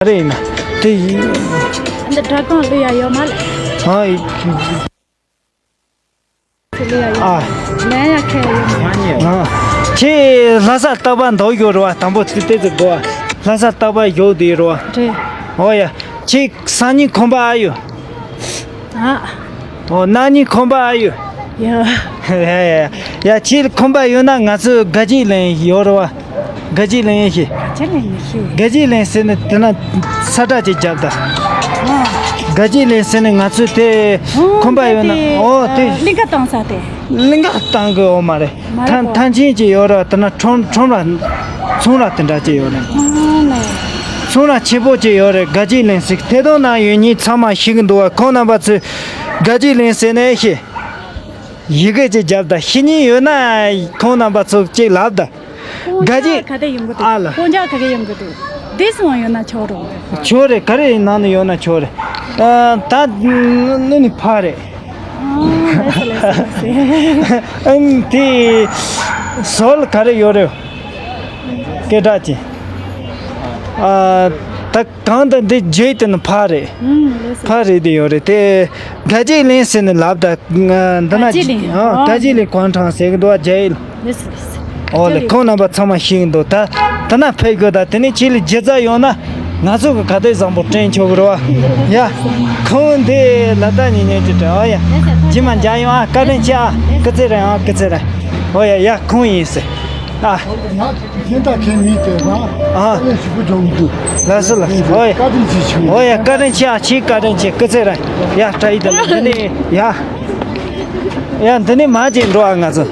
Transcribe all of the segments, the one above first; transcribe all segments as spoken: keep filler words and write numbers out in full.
ག་རེ་ཡིན་ན། དེ་ཡིན། འདི་སྒྲ་གདངས་ལོས་ཡ་ཡོད་མ་རེད། ཨ། ལོས་ཡ་ཡོད། ཨ། ལན་ཡ་ཁེ་ཡོད་མ་རེད། ཨ། ཁྱེད་ལྷ་ས་རྟག་པར་འདུག་ཡོད་རེད་བ། དང་པོ་དེ་དེ་ཚོ་གོ་བ། ལྷ་ས་རྟག་པར་བཞུགས་བསྡད་ཡོད་རེད་བ། རེད། ཨོ་ཡ། ཁྱེད་སང་ཉིན་ཁང་པ་ཨ་ཡོད། ཨ། ཨོ། གནངས་ཉིན་ཁང་པ་ཨ་ཡོད། ཡ། ཡ་ཡ་ཡ། ཁྱེད་ཁང་པ་ཡོད་ན་ང་ཚོས་དགའ་སྐྱིད་གླིང་ཡོད་རེད་བ། དགའ་སྐྱིད་གླིང་ཡིན་ཞེས། དགའ་སྐྱིད་གླིང་ཡིན་ཞེས། དགའ་སྐྱིད་གླིང་ཟེར་ནས་དེ་ན་ས་བཀྲ་ཅིག་བརྒྱབ་ད། ཨ། དགའ་སྐྱིད་གླིང་ཟེར་ནས་ང་ཚོས་དེ་ཨོ། ཁང་པ་ཡོད་ན། དེ་ཨོ་དེ། གླིང་ག་བཏང་ས་དེ། གླིང་ག་བཏང་གི་ཡོད་མ་རེད། མ་རེད་ཐང་གོ། ཐང་ཆེན་ཅིག་ཡོད་རེད། དེ་ན་ཁྲོམ་ཁྲོམ་ར་ཚོང་ར་དེ་འདྲ་ཅིག་ཡོད་རེད། ཨ་ལེ། ཚོང་ར་ཆེན་པོ་ཅིག་ཡོད་རེད། དགའ་སྐྱིད་གླིང་ཟེར། ཐད་གཏོང་ནང་ཡོད་མཁན་ཚང་མ་ཤེས་ཀྱི་འདུག་བ། ཁོང་རྣམ་པ་ཚོས་དགའ་སྐྱིད་གླིང་ཟེར་ནས་ཤེས། ཡི་གེ་ཅིག་བརྒྱབ་ད། ཤེས་མཁན་ཡོད་ན་ཁོང་རྣམ་པ་ཚོ་ཅིག་ལབ་ད། དགའ་སྐྱིད། ཁ་བརྡ་ཡོང་གི་འདུག་ཨ་ལ། ཁོང་ཅག་ག་གེ་ཡོང་གི་འདུག་འདི་སོང་ཡོང་ན་ཆོག་རུང་། ཆོག་རེད། ག་རེ་ནང་ནས་ཡོང་ན་ཆོག་རེད། ཨ། ད་ནི་ནི་ཕ་རེད། ཨ། ལགས་སོ་ལགས་སོ་ལགས་སོ། ཨ་ནི་དེ་ཟོལ་ག་རེ་ཡོད་རེད། སྐད་གྲགས་ཅན། ཨ། ད་གང་ལྟར་འདི་བརྗོད་དེ་ནི་ཕ་རེད། ཨུམ། ལགས་སོ། ཕ་རེད་དེ་ཡོད་རེད་དེ། དགའ་སྐྱིད་གླིང་ཟེར་ནས་ལབ་ད། འདི་ན། དགའ་སྐྱིད་གླིང་། ཨ། ཨོ། དགའ་སྐྱིད་གླིང་གུང་ཁྲན་ཟེར་གི་འདུག་བ། རྒྱ་ཡིག་ལ། ལགས་སོ་ལགས་སོ། ཨོ་ལེ། ཁོང་རྣམ་པ་ཚང་མ་ཤེས་ཀྱི་འདུག་ད་ད་ན་ཕེབས་དགོས། ད་དེ་ནས་ཁྱེད་ལ་སྒྱུ་རྩལ་ཡོད་ན་ང་ཚོ་གི་ག་དེ་བཟང་པོ་སྤྲད་ཆོག་གི་རེད་བ། ཡ། ཁོང་འདི་ལ་ད་ཉན་ཉན་ཅི་སྤྲད། ཨོ་ཡ། རྗེས་མ་མཇལ་ཡོང་ཨ། བཀའ་དྲིན་ཆེ་ཨ། སྐུ་ཚེ་རིང་ཨ། སྐུ་ཚེ་རིང་། ཨོ་ཡ་ཡ། ཁོང་ཡིན་ཟེར། ཨ། ཡིན་ད་ཁྱེད་མི་དེ་ན། ཨ། ཨ་ལས་ཞིག་པུ་སྦྱོང་གི་འདུག་ལགས་སོ་ལགས་སོ། ཨོ་ཡ། བཀའ་དྲིན་ཆེ་ཞུ། ཨོ་ཡ། བཀའ་དྲིན་ཆེ་ཨ། ཁྱེད་བཀའ་དྲིན་ཆེ། སྐུ་ཚེ་རིང་། ཡ། བཀྲ་ཡི་ད་ལ་འདི་ནས་ཡ། ཡ། འདི་ནས་མར་ཅིག་འགྲོ་ཨ། ང་ཚོ།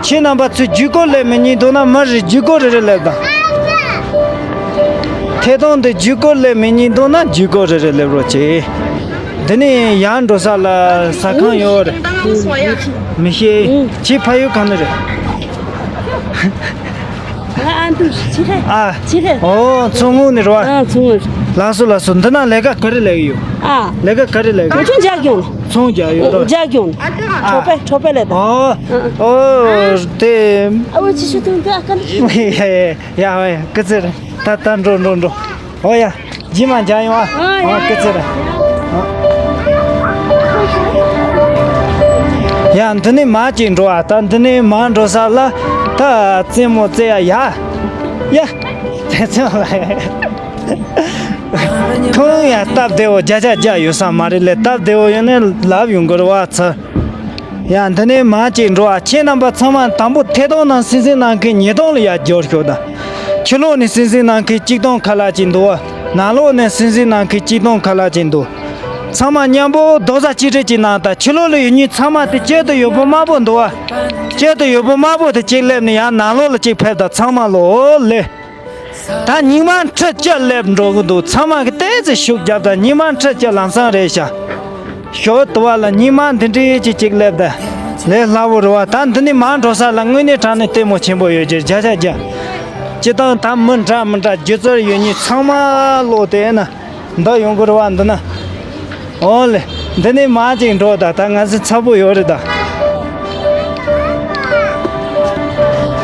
ཁྱེད་རྣམ་པ་ཚོས་བརྒྱུད་སྐུར་སླེབས་མི་ཉན་འདུག་ན་མར་རེ་བརྒྱུད་སྐུར་རེ་རེ་སླེབས་དང་། ཐད་གཏོང་འདི་བརྒྱུད་སྐུར་སླེབས་མི་ཉན་འདུག་ན་བརྒྱུད་སྐུར་རེ་རེ་སླེབས་རོགས་བྱེད། འདི་ནས་ཡར་འགྲོ་ས་ལ་ཟ་ཁང་ཡོད་རེད། མི་ཤེས། ཁྱེད་ཕ་ཡུལ་གང་ནས་རེད། ང་ཨ་འདུ་ཕྱི་རེད། ཨ། ཕྱི་རེད། ཨོ། མཚོ་སྔོན་ནས་རེད་བ། ཨ། མཚོ་སྔོན། ལགས་སོ་ལགས་སོ། འདི་ན་ལས་ཀ་ག་རེ་ལས་ཀྱི་ཡོད། ཨ། ལས་ཀ་ག་རེ་ལས་ཀྱི་ཡོད། ང་ཚོ་འཇག་གྱོང་། ཚོང་རྒྱག་ཡོད་དོ། འཇག་གྱོང་། ཨ། གྲོ་པའི་གྲོ་པའི་ལས་དང་། ཨོ། ཨ། ཨོ། དེ། ཨ། འོ་ཅི་ཞུ་དུང་དུ་ཨ་ཀ་ནི། ཡ་ཡ་ཡ། ཨོ་ཡ། སྐུ་ཚེ་རིང་། ད་ད་འགྲོ་འགྲོ་འགྲོ། ཨོ་ཡ། རྗེས་མ་མཇལ་ཡོང་ཨ། ཨོ་ཡ། ཨོ་སྐུ་ཚེ་རིང་། ཡ། འདི་ནས་མར་ཅིག་འགྲོ་ཨ། ད་འདི་ནས་མར་འགྲོ་ས་ལ་ད་རྩེད་མོ་རྩེ་ཡ། ཡ། ཡ། རྩེད་མོ་ལ། ཁོང་ཡང་སྟབས་བདེ་བོ་བརྒྱ་ཆ་བརྒྱ་ཡོད་ས་མ་རེད་ལས། སྟབས་བདེ་བོ་ཡོད་ན་ལབ་ཡོང་གི་རེད་བ་ཚ། ཡ། འདི་ནས་མར་ཅིག་འགྲོ་ཨ། ཁྱེད་རྣམ་པ་ཚང་མ་དང་པོ་ཐད་གཏོང་ནང་སེམས་སེམས་གནང་མཁན་ཉིས་སྟོང་ལ་ཡར་འབྱོར་ཤོག་དང་། ཕྱི་ལོགས་ནས་སེམས་སེམས་གནང་མཁན་གཅིག་སྟོང་ཁ་ལག་ཅིག་འདུག་བ། ནང་ལོགས་ནས་སེམས་སེམས་གནང་མཁན་གཅིག་སྟོང་ཁ་ལག་ཅིག་འདུག་ཚང་མ་མཉམ་པོ་རྡོག་རྩ་གཅིག་སྒྲིལ་ཅིག་གནང་དང་། ཕྱི་ལོགས་ལ་ཡོད་མཁན་ཚང་མ་དེ་དཀྱིལ་དུ་ཡོད་པོ་དམར་པོ་འདུག་བ། དཀྱིལ་དུ་ཡོད་པོ་དམར་པོ་དེ་གཅིག་སླེབས་ནས་ཡང་ནང་ལོགས་ལ་གཅིག་ཕེབས་དང་། ཚང་མ་ལོ་ལེ། ད་སྙིགས་མ་ཁྲི་བཅུ་སླེབས་འགྲོ་གི་འདུག་ཚང་མ་གི་ཏོག་ཙམ་ཤུགས་རྒྱབ་དང་། སྙིགས་མ་ཁྲི་བཅུ་ལམ་སང་རེད་ཤག་ཞོ་དུ་བ་ལ་སྙིགས་མ་འདི་འདྲའི་ཅིག་ཅིག་སླེབས་ད་ལས་སླ་བོ་རེད་བ། ད་འདི་ནས་མར་འགྲོ་ས་ལ་དངོས་གནས་དྲང་གནས་ལྟད་མོ་ཆེན་པོ་ཡོད་ཀྱི་རེད། བརྒྱ་ཆ་བརྒྱ། སྤྱི་བཏང་ད་མི་འདྲ་མི་འདྲ་སྒྱུ་རྩལ་ཡོད་མཁན་ཚང་མ་ལོག་དེ་ན་འདི་ཡོང་གི་རེད་བ། འདི་ན། ཨོ་ལེ། འདི་ནས་མར་ཅིག་འགྲོ་ད། ད་ང་ཚོ་ཚ་པོ་ཡོད་རེད་ད།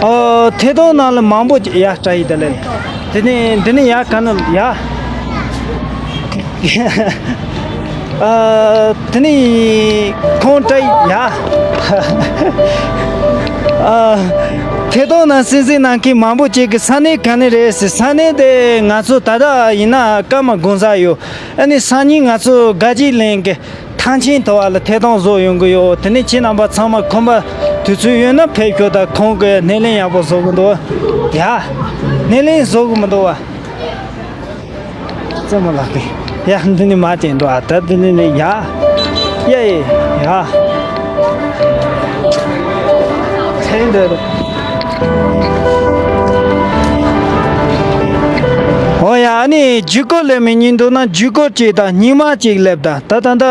ཨོ། ཐད་གཏོང་ནང་ལ་མང་པོ་ཅིག་ཡ། བཀྲ་ཤིས་བདེ་ལེགས། འདི་ནས་འདི་ནས་ཡ་ག་ནས་ཡ། ཨ། འདི་ནས་ཁོང་བཀྲ་ཡ། ཨ། ཐད་གཏོང་ནང་སེམས་སེམས་གནང་མཁན་མང་པོ་ཅིག་གིས་ས་གནས་ག་ནས་རེད་ཟེར། ས་གནས་དེ་ང་ཚོ་ད་ལྟ་ཡིན་ན་ཀརྨ་དགོན་གསར་ཡོད། ཨ་ནི་སང་ཉིན་ང་ཚོ་དགའ་སྐྱིད་གླིང་གི་ཐང་ཆེན་དུ་བ་ལ་ཐད་གཏོང་བཟོ་ཡོང་གི་ཡོད། དེ་ནས་ཁྱེད་རྣམ་པ་ཚང་མ་ཁོམ་པ་དུས་ཚོད་ཡོད་ན་ཕེབས་ཤོག་ད། ཁོང་གིས་སྣེ་ལེན་ཡག་པོ་བཟོ་གི་འདུག་ཡ། སྣེ་ལེན་བཟོ་གི་མི་འདུག་བ། རྩེད་མོ་ལགས་ཀྱིས། ཡ། འདི་ནས་མར་ཅིག་འགྲོ་ཨ། ད་འདི་ནས་ནི་ཡ། ཡ་ཡ་ཡ། ཚེ་འདི། ཨོ་ཡ། ཨ་ནི་བརྒྱུད་སྐུར་སླེབས་མི་ཉན་འདུག་ན་བརྒྱུད་སྐུར་ཅིག་དང་སྙིགས་མ་ཅིག་སླེབས་དང་། ད་ད་ད་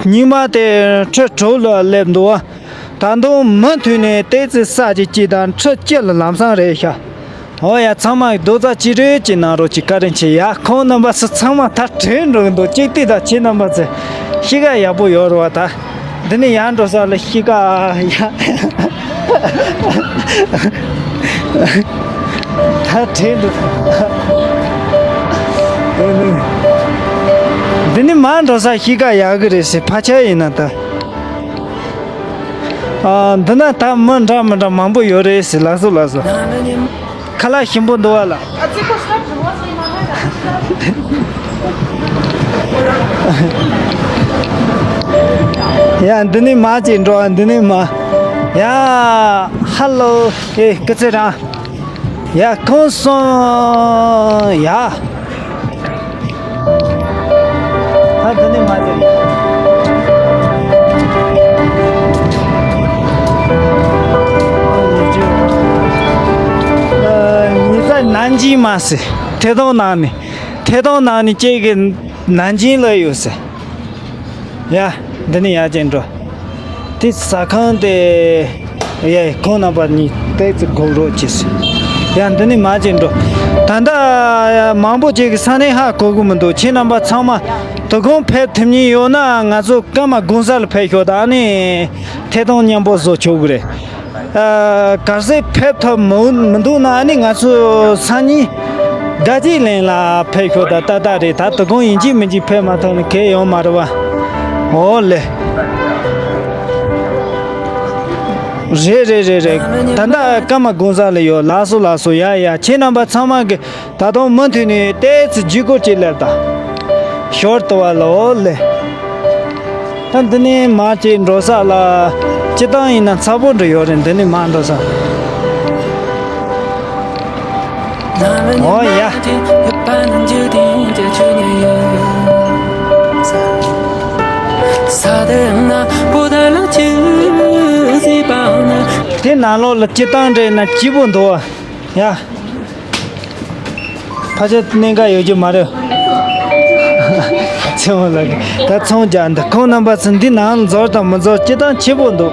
སྙིགས་མ་དེ་ཁྲི་དྲུག་ལ་སླེབས་འདུག་བ། ད་དུང་མུ་མཐུད་ནས་ཏོག་ཙམ་ས་ཅིག་ཅིག་དང་ཁྲི་བཅུ་ལ་ལམ་སང་རེད་ཤག་ཨོ་ཡ། ཚང་མ་རྡོག་རྩ་གཅིག་སྒྲིལ་ཅིག་གནང་རོགས་ཅིག་བཀའ་དྲིན་ཆེ་ཡ། ཁོང་རྣམ་པ་ཚོ་ཚང་མ་ད་དྲན་འགྲོ་གི་འདུག་གཅིག་ལྟོས་དང་། ཁྱེད་རྣམ་པ་ཚོ་གཤིས་ཀ་ཡག་པོ་ཡོད་རེད་བ། ད་འདི་ནས་ཡར་འགྲོ་ས་ལ་གཤིས་ཀ་ཡ། ད་དྲན་འདུག་འདི་ནི་མར་འགྲོ་ས་གཤིས་ཀ་ཡག་གི་རེད་ཟེར། ཕལ་ཆེར་ཡིན་ན་ད། ཨ། འདི་ན་ད་མི་འདྲ་མི་འདྲ་མང་པོ་ཡོད་རེད་ཟེར། ལགས་སོ་ལགས་སོ། ཁ་ལག་ཞིམ་པོ་འདུག་བ་ལ། ཡ། འདི་ནི་མ་ཅིག་འགྲོ། འདི་ནི་མ། ཡ། ཧ་ལོ། ཨེ། སྐུ་ཚེ་རིང་། ཡ། ཁོང་སོང་། ཡ། ད་དེ་ནས་མ་དེ། ཨ། ཉི་ཟ་ནན་ཅིང་མ་ཟེར། ཐད་གཏོང་ནང་ནས། ཐད་གཏོང་ནང་ནས་ཁྱེད་ཀྱི་ནན་ཅིང་ལ་ཡོད་ཟེར། ཡ། འདི་ནས་ཡར་ཅིག་འགྲོ། དེ་ཟ་ཁང་དེ། ཡ། ཁོང་རྣམ་པ་གཉིས་ཏོག་ཙམ་སྒུག་རོགས་གྱིས། ཡ། འདི་ནས་མར་ཅིག་འགྲོ། ད་ལྟ་མང་པོ་ཅིག་གིས་ས་གནས་ཧ་གོ་གི་མི་འདུག་ཁྱེད་རྣམ་པ་ཚང་མ་དོ་དགོང་ཕེབས་ཐུབ་མཁན་ཡོད་ན་ང་ཚོ་ཀརྨ་གུང་གསར་ལ་ཕེབས་ཤོག་དང་། ཨ་ནི་ཐད་གཏོང་མཉམ་པོ་བཟོ་ཆོག་གི་རེད། ཨ། གལ་སྲིད་ཕེབས་ཐུབ་མི་མི་འདུག་ན་ཨ་ནི་ང་ཚོ་སང་ཉིན་དགའ་སྐྱིད་གླིང་ལ་ཕེབས་ཤོག་ད་ཏག་ཏག་རེད། ད་དོ་དགོང་ཡིན་གཅིག་མིན་གཅིག་ཕེབས་མ་ཐུབ་ན་གལ་ཡོད་མ་རེད་བ། འོ་ལེ། རེད་རེད་རེད་རེད། ད་ལྟ་ཀརྨ་གུང་གསར་ལ་ཡོད། ལགས་སོ་ལགས་སོ། ཡ་ཡ། ཁྱེད་རྣམ་པ་ཚང་མ་གི་ད་དུང་མུ་མཐུད་ནས་ཏོག་ཙམ་བརྒྱུད་སྐུར་ཅིག་སླེབས་དང་། ཞོར་དུ་བ་ལ། འོ་ལེ། ད་འདི་ནས་མར་ཅིག་འགྲོ་ས་ལ་སྤྱིར་བཏང་ཡིན་ན་ཚ་པོ་འདྲ་ཡོད་རེད། འདི་ནས་མར་འགྲོ་ས། འོ་ཡ། དེ་ནང་ལོགས་ལ་སྤྱིར་བཏང་འདྲ་ཡིན་ན་སྐྱིད་པོ་འདུག་ཨ། ཡ། ཕལ་ཆེར་གནད་འགག་ཡོད་རྒྱུ་མ་རེད། ཚེ་དབང་ལགས་ཀྱིས་ད་ཚོང་རྒྱག་འདི། ཁོང་རྣམ་པ་ཚོ་འདི་ནང་འཛུལ་དང་མི་འཛུལ་སྤྱིར་བཏང་སྐྱིད་པོ་འདུག་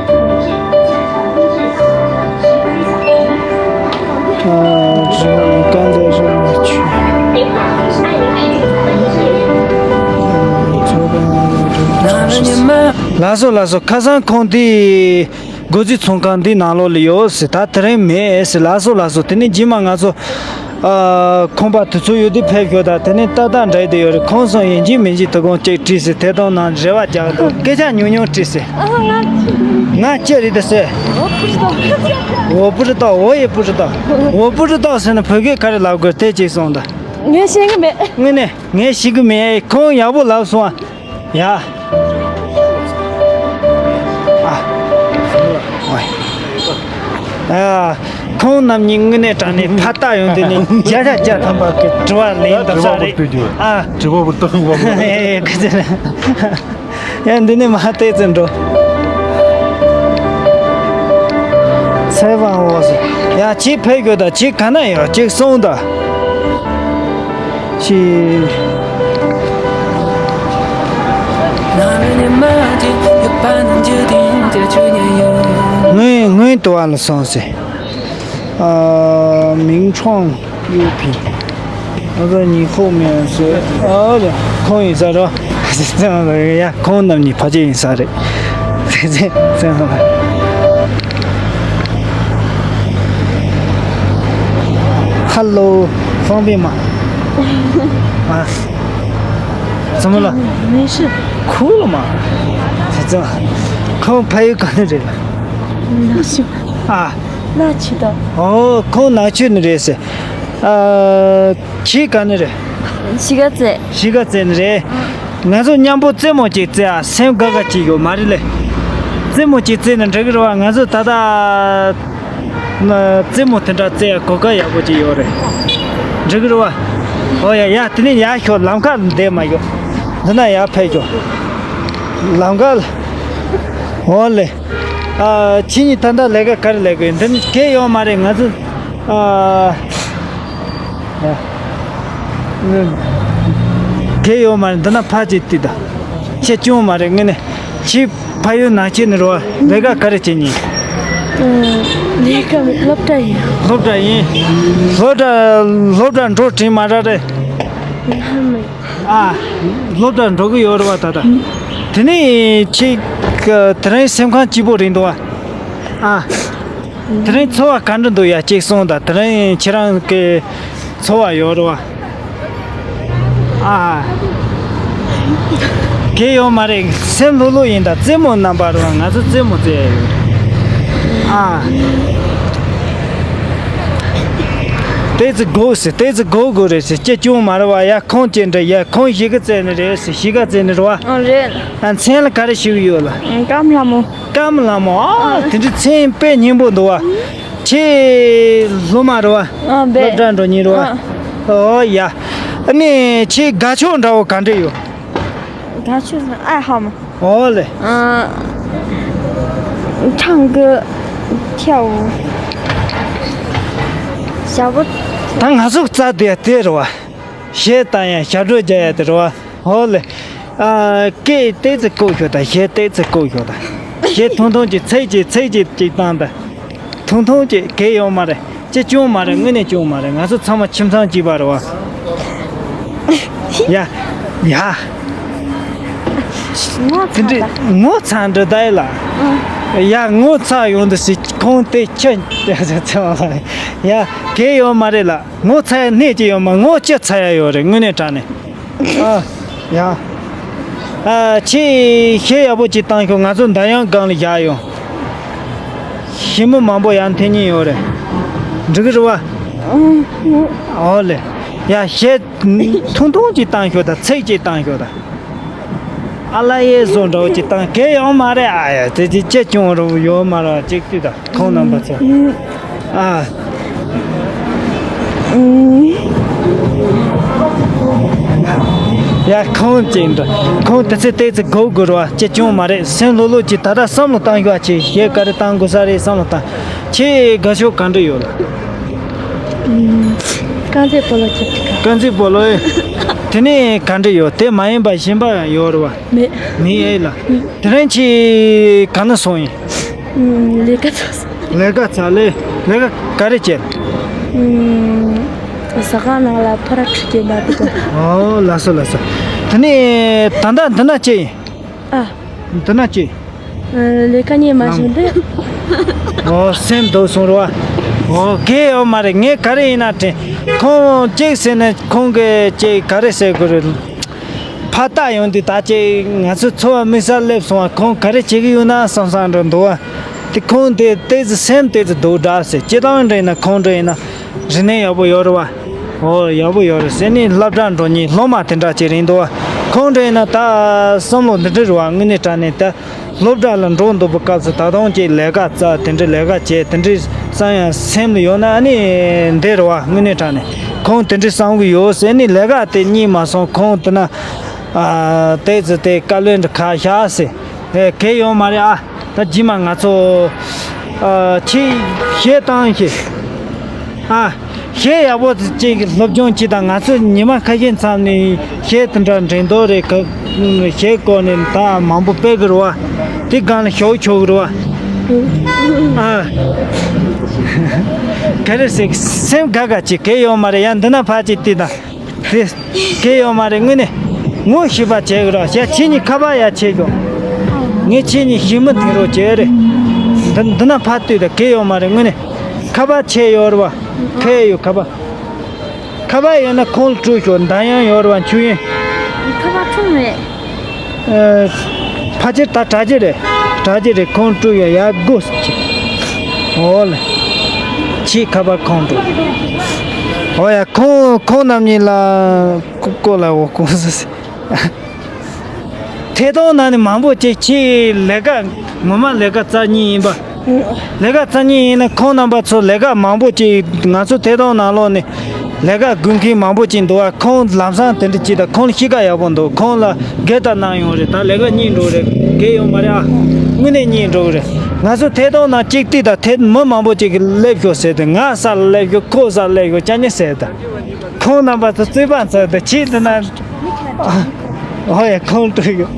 ལགས་སོ་ལགས་སོ། ཁ་སང་ཁོང་འདི། སྒོ་རྩིས་ཚོང་ཁང་འདི་ནང་ལོགས་ལ་ཡོད་ཟེར། ད་དེ་རིང་མེད་ཟེར། ལགས་སོ་ལགས་སོ། དེ་ནས་རྗེས་མ་ང་ཚོ། ཨ། ཁང་པ་དེ་ཚོ་ཡོད་དུས་ཕེབས་ཤོག་ད། དེ་ནས་ཏག་ཏག་འདྲ་ཡི་དེ་ཡོད་རེད། ཁོང་ཚོ་ཡིན་གཅིག་མིན་གཅིག་དོ་དགོང་ཅིག་དྲིས་ཟེར། དེ་དང་ནང་རེ་བ་རྒྱག་འདུག་སྐད་ཆ་ཉུང་ཉུང་དྲིས་ཟེར། ཨ། ང་ང་ཅི་རེད་ཟེར། 我不知道。 我不知道，我也不知道。 我不知道 ཟེར་ན་བོད་སྐད་ག་རེ་ལབ་དགོས་དེ་ཅིག་གསུངས་དང་། ངས་ཤེས་ཀྱི་མེད། དངོས་གནས་ངས་ཤེས་ཀྱི་མེད། ཁོང་ཡག་པོ་ལབ་སོང་ཨ། ཡ། ཨ། ཨ། ཁོང་རྣམ་གཉིས་དངོས་གནས་དྲང་གནས་ཕར་ལྟ་ཡོང་དུས་ནས་བརྒྱ་ཆ་བརྒྱ་ཐམ་པ་གི་དྲི་བ་ལན་འདེབས་ས་རེད། ཨ། དྲི་བ་བུ་ཏག་བ་བུ། ཨེ། ཁ་ཚ། ཡ། འདི་ནས་མར་ཏོག་ཙམ་འགྲོ། ཚེ་དབང་འོ་ཟེར། ཡ། ཁྱེད་ཕེབས་ཤོག་ད། ཁྱེད་ག་ན་ཡོད་ཅིག་གསུངས་དང་། ཅི། སྔོན་སྔོན་དུ་བ་ལ་སོང་ཟེར། ཨ། 名创优品། ཨ་ཙི། ཉི་ཧོང་མིན་ཟེར། ཨ་ལེ། ཁོང་ཡིན་ས་རེད། ཡ། ཁོང་རྣམ་གཉིས་ཕལ་ཆེར་ཡིན་ས་རེད། ཧ་ལོ། 方便吗？ ཨ། 怎么了？ 没事。 哭了吗？ ཁོང་ཕ་ཡུལ་ག་ནས་རེད། 那就 ཨ། 那去的。 ཨོ། ཁོང་ནག་ཆུ་ནས་རེད་ཟེར། ཨ། ཁྱེད་ག་ནས་རེད། གཞིས་ཀ་རྩེ། གཞིས་ཀ་རྩེ་ནས་རེད། ང་ཚོ་མཉམ་པོ་རྩེད་མོ་གཅིག་རྩེ་ཨ། སེམས་དགའ་དགའ་གཅིག་ཡོད་མ་རེད་ལེ། རྩེད་མོ་གཅིག་རྩེ་ན་འགྲིག་གི་རེད་བ། ང་ཚོ་ད་ལྟ་རྩེད་མོ་དེ་འདྲ་རྩེ་ཡ་གོ་སྐབས་ཡག་པོ་གཅིག་ཡོད་རེད། འགྲིག་གི་རེད་བ། ཨོ་ཡ་ཡ། དེ་ནས་ཡར་ཤོག་ལམ་ཁ་ལ་བསྡད་མ་ཡོང་། འདི་ན་ཡར་ཕེབས་ཤོག་ལམ་ཁ་ལ། ཨོ་ལེ། ཨ། ཁྱེད་གཉིས་ད་ལྟ་ལས་ཀ་ག་རེ་ལས་ཀྱི་ཡོད། འདི་གས་ཡོད་མ་རེད། ང་ཚོ། ཨ། ཨ། གས་ཡོད་མ་རེད། འདི་ན་ཕར་ཅིག་ལྟོས་དང་། ཁྱེད་སྐྱོན་མ་རེད། དངོས་གནས་ཁྱེད་ཕ་ཡུལ་ནང་ཆེན་ནས་རོ། ལས་ཀ་ག་རེ་བྱེད་ཉིན། ཨ། ལས་ཀ་མེད། སློབ་གྲྭ་ཡིན། སློབ་གྲྭ་ཡིན། སློབ་གྲྭ། སློབ་གྲྭ་འགྲོ་དྲན་མ་རག་རེད། ང་མེད། ཨ། སློབ་གྲྭ་འགྲོ་གི་ཡོད་རེད་བ་ད་ལྟ། དེ་ནས་ཁྱེད་དེ་རིང་སེམས་ཁམས་སྐྱིད་པོ་རེད་འདུག་བ། ཨ། དེ་རིང་འཚོ་བ་ག་འདྲ་འདུག་ཡ། གཅིག་གསུངས་དང་། དེ་རིང་ཁྱེད་རང་གི་འཚོ་བ་ཡོད་རེད་བ། ཨ། གལ་ཡོད་མ་རེད། སེམས་ལྷོད་ལྷོད་ཡིན་ད། རྩེད་མོ་རྣམ་པ་རེད་བ། ང་ཚོ་རྩེད་མོ་རྩེ་ཡ་ཡོད། ཨ། ཏོག་ཙམ་སྒུག་ཟེར། ཏོག་ཙམ་སྒུག་དགོས་རེད་ཟེར། ཅི་བྱུང་མ་རེད་བ། ཡ་ཁོང་ཅི་འདྲ། ཡ་ཁོང་གཞིས་ཀ་རྩེ་ནས་རེད་ཟེར། གཞིས་ཀ་རྩེ་ནས་རེད་བ། ཨ་རེད། ཨ། མཚན་ལ་ག་རེ་ཞུ་གི་ཡོད་ལ། ཀམ་ལྷ་མོ། ཀམ་ལྷ་མོ། ཨ། དེ་འདྲའི་མཚན་དཔེ་སྙན་པོ་འདུག་བ། ཁྱེད་སློབ་མ་རེད་བ། ཨ་རེད། སློབ་གྲྭ་འགྲོ་མཁན་རེད་བ། ཨ། ཨོ་ཡ། ཨ་ནི་ཁྱེད་དགའ་ཕྱོགས་འདྲ་བོ་ག་འདྲ་ཡོད། དགའ་ཕྱོགས་ཨ་ཧ་མ། ཨོ་ལེ། ཨ། 唱歌跳舞 ཞབས་བྲོ། ད་ང་ཚོ་རྩ་དེ་དེ་རེད་བ། གཞས་བཏང་ཡ། ཞབས་བྲོ་རྒྱག་ཡ་དེ་རེད་བ། ཨོ་ལེ། ཨ། སྐད་ཏོག་ཙམ་ལྐུགས་ཤོག་དང་། གཞས་ཏོག་ཙམ་ལྐུགས་ཤོག་དང་། གཞས་ཐུང་ཐུང་ཅིག་ཚིག་ཅིག་ཚིག་ཅིག་ཅིག་བཏང་དང་། ཐུང་ཐུང་ཅིག་གལ་ཡོད་མ་རེད། ཅི་བྱུང་མ་རེད། དངོས་གནས་བྱུང་མ་རེད། ང་ཚོ་ཚང་མ་ཁྱིམ་ཚང་གཅིག་པ་རེད་བ། ཡ། ཡ། ངོ་དེ་འདྲ་ཚ་ད། ངོ་ཚ་འདྲ་ད་ཡ་ལ། ཨ། ཡ། ངོ་ཚ་ཡོང་དུས་སི་ཁོང་དེ་ཁྱི་ཡ། གལ་ཡོད་མ་རེད་ལ། ངོ་ཚ་ཡ་གནས་ཀྱི་ཡོད་མ། ངོ་ཅི་ཚ་ཡ་ཡོད་རེད། དངོས་གནས་དྲང་གནས། ཨ། ཡ། ཨ། ཁྱེད་གཞས་ཡག་པོ་ཅིག་བཏང་ཤོག་ང་ཚོ་འདར་དབྱངས་སྒང་ལ་བཞག་ཡོང་། གཞས་མི་མང་པོ་ཡར་འཐེན་མཁན་ཡོད་རེད། འགྲིག་གི་རེད་བ། ཨོ་ལེ། ཡ། གཞས་ཐུང་ཐུང་ཅིག་བཏང་ཤོག་དང་། ཚིག་ཅིག་བཏང་ཤོག་དང་། ཨ་ལ་ཡེ་བཟོ་འདྲ་བོ་ཅིག་བཏང་། གལ་ཡོད་མ་རེད། ཨ་ཡ། དེ་ཅི་ཅི་བྱུང་རུང་ཡོད་མ་རེད། ཅིག་ལྟོས་དང་། ཁོང་རྣམ་པ་ཚོ། ཨ། ཡ། ཁོང་ཅིག་འདྲ། ཁོང་དེ་ཚོ་ཏོག་ཙམ་སྒུག་དགོས་རེད་བ། ཅི་བྱུང་མ་རེད། སེམས་ལྷོད་ལྷོད་ཅིག་ད་ལྟ་བསམ་བློ་བཏང་ཤོག་ཨ། ཅིག་གཞས་ག་རེ་བཏང་དགོས་ས་རེད། བསམ་བློ་བཏང་། ཁྱེད་དགའ་ཕྱོགས་ག་འདྲ་ཡོད་ལ། ཨུམ། དཀར་མཛེས་སྤོ་ལོ་ཁྱབ་ཀྱི་ག་དཀར་མཛེས་སྤོ་ལོ་ཨེ། དེ་ནས་ག་འདྲ་ཡོད། དེ་མ་ཡིན་པ་གཞན་པ་ཡོད་རེད་བ། མེད། མེད་ཨེ་ལ། དེ་རིང་ཁྱེད་ག་ན་སོང་ཡིན། ཨུམ། ལས་ཀ་ཚར་སོང་། ལས་ཀ་ཚར་ལེ། ལས་ཀ་ག་རེ་བྱས། ཨུམ། ཟ་ཁང་ནང་ལ་ཕོ་ར་ཁྲིད་ཀྱི་འདུག་ཨ། ཨོ་ལགས་སོ་ལགས་སོ། དེ་ནས་ད་ལྟ་འདི་ན་ཅི་ཡིན། ཨ། འདི་ན་ཅི། ཨ། ལས་ཀ་རྙེད་མ་བྱུང་སྟེ། ཨོ། སེམས་སྡུག་སོང་རེད་བ། ཨོ། གལ་ཡོད་མ་རེད། ངས་ག་རེ་ཡིན་ན་དྲན། ཁོང་གཅིག་ཟེར་ནས་ཁོང་གིས་ཅིག་ག་རེ་ཟེར་དགོས་རེད། ཕར་ལྟ་ཡོང་དུས་ད་ཅིག་ང་ཚོ་འཚོ་བ་དམིགས་བསལ་སླེབས་སོང་བ། ཁོང་ག་རེ་བྱེད་ཀྱི་ཡོད་ན་བསམ་བསམ་འདྲ་འདུག་བ། དེ་ཁོང་དེ་ཏོག་ཙམ་སེམས་ཏོག་ཙམ་སྡུག་འདྲ་ཟེར། སྤྱིར་བཏང་འདྲ་ཡིན་ན་ཁོང་འདྲ་ཡིན་ན། རིག་གནས་ཡག་པོ་ཡོད་རེད་བ། ཨོ། ཡག་པོ་ཡོད་རེད་ཟེར་ནས་སློབ་གྲྭ་འགྲོ་མཁན་སློབ་མ་དེ་འདྲ་ཅིག་རེད་འདུག་བ། ཁོང་འདྲ་ཡིན་ན་ད་བསམ་བློ་འདི་འདྲ་རེད་བ། དངོས་གནས་དྲང་གནས་ད་སློབ་གྲྭ་ལ་འགྲོ་འདུག་པའི་སྐབས་སུ་ད་དུང་ཅིག་ལས་ཀ་བཙལ། དེ་འདྲ་ལས་ཀ་བྱས། དེ་འདྲ་བསམ་ཡང་སེམས་ལ་ཡོད་ན་ཨ་ནི་འདི་རེད་བ། དངོས་གནས་དྲང་གནས་ཁོང་དེ་འདྲ་བསམ་གི་ཡོད་ཟེར་ནས་ལས་ཀ་དེ་རྙེད་མ་སོང་། ཁོང་དེ་ན་ཨ་ཏོག་ཙམ་དེ་དཀའ་ལས་འདྲ་ཁག་བཞག་ཟེར། ཨེ། གལ་ཡོད་མ་རེད་ཨ། ད་རྗེས་མ་ང་ཚོ་ཨ་ཁྱེད་གཞས་བཏང་ཞིག་ཨ། གཞས་ཡག་པོ་ཅིག་སློབ་སྦྱོང་བྱེད་དང་། ང་ཚོ་ཉི་མ་ཁ་ཤས་མཚམས་ནས་གཞས་དེ་འདྲ་འགྲན་བསྡུར་རེད། གཞས་སྐོར་ནས་ད་མང་པོ་སྤེལ་གི་རེད་བ། དེ་སྒང་ལ་ཞུགས་ཆོག་གི་རེད་བ། ཨ། ག་རེ་ཟེར། སེམས་དགའ་དགའ་བྱེད། གལ་ཡོད་མ་རེད། ཡ། འདི་ན་ཕར་ཅིག་ལྟོས་དང་། དེ་གལ་ཡོད་མ་རེད། དངོས་གནས་ངོ་ཤེས་པ་བྱེད་དགོས་ར། ཡ། ཁྱེད་གཉིས་ཁ་པར་ཡ་ཁྱེར་ཤོག་ངས་ཁྱེད་གཉིས་ཞི་མི་དེ་རོགས་བྱེད་རེད། འདི་འདི་ན་ཕར་ལྟོས་དང་། གལ་ཡོད་མ་རེད། དངོས་གནས་ཁ་པར་ཁྱེད་ཡོད་རེད་བ། ཁྱེད་ཡོད་ཁ་པར། ཁ་པར་ཡོད་ན་ཁོང་ལ་སྤྲོད་ཤོག་འདར་དབྱངས་ཡོད་རེད་བ། མཆོད་ཡོན། ཁ་པར་ཁྱོན་མེད། ཨ། ཕལ་ཆེར་ད་དྲ་རྒྱ་རེད། དྲ་རྒྱ་རེད། ཁོང་སྤྲོད་ཡོད། ཡ། སྒོ་ཕྱེ། འོ་ལེ། ཁྱེད་ཁ་པར་ཁོང་སྤྲོད། འོ་ཡ། ཁོང་ཁོང་རྣམ་གཉིས་ལ་ཀོ་ཀོ་ལ་འོ་ཀོ་ཟེར། ཐད་གཏོང་ནང་ནས་མང་པོ་ཅིག་ཁྱེད་ལས་ཀ་ངོ་མ་ལས་ཀ་རྩ་གཉིས་ཡིན་པ། ལས་ཀ་རྩ་གཉིས་ཡིན་ན་ཁོང་རྣམ་པ་ཚོ་ལས་ཀ་མང་པོ་ཅིག་ང་ཚོ་ཐད་གཏོང་ནང་ལོགས་ནས་ལས་ཀ་དགོས་མཁན་མང་པོ་ཅིག་འདུག་བ། ཁོང་ལམ་སང་དེ་འདྲ་ཅིག་དང་། ཁོང་ལ་གཤིས་ཀ་ཡག་པོ་འདུག་ཁོང་ལ་སྒེར་དང་གནང་ཡོང་རེད། ད་ལས་ཀ་རྙེད་འགྲོ་རེད། གལ་ཡོད་མ་རེད་ཨ། དངོས་གནས་རྙེད་འགྲོ་གི་རེད། ང་ཚོ་ཐད་གཏོང་ནང་གཅིག་ལྟོས་དང་། ཐད་མི་མང་པོ་ཅིག་གིས་སླེབས་ཤོག་ཟེར་ཏེ། ང་ས་ལ་སླེབས་ཤོག་ཁོ་ས་ལ་སླེབས་ཤོག་ཅ་ཉེ་ཟེར་ཏེ། ཁོང་རྣམ་པ་ཚོ་རྩོད་པ་ཚོ་དེ་ཁྱེད་འདི་ན། ཨོ་ཡ། ཁོང་སྤྲོད་ཡོད།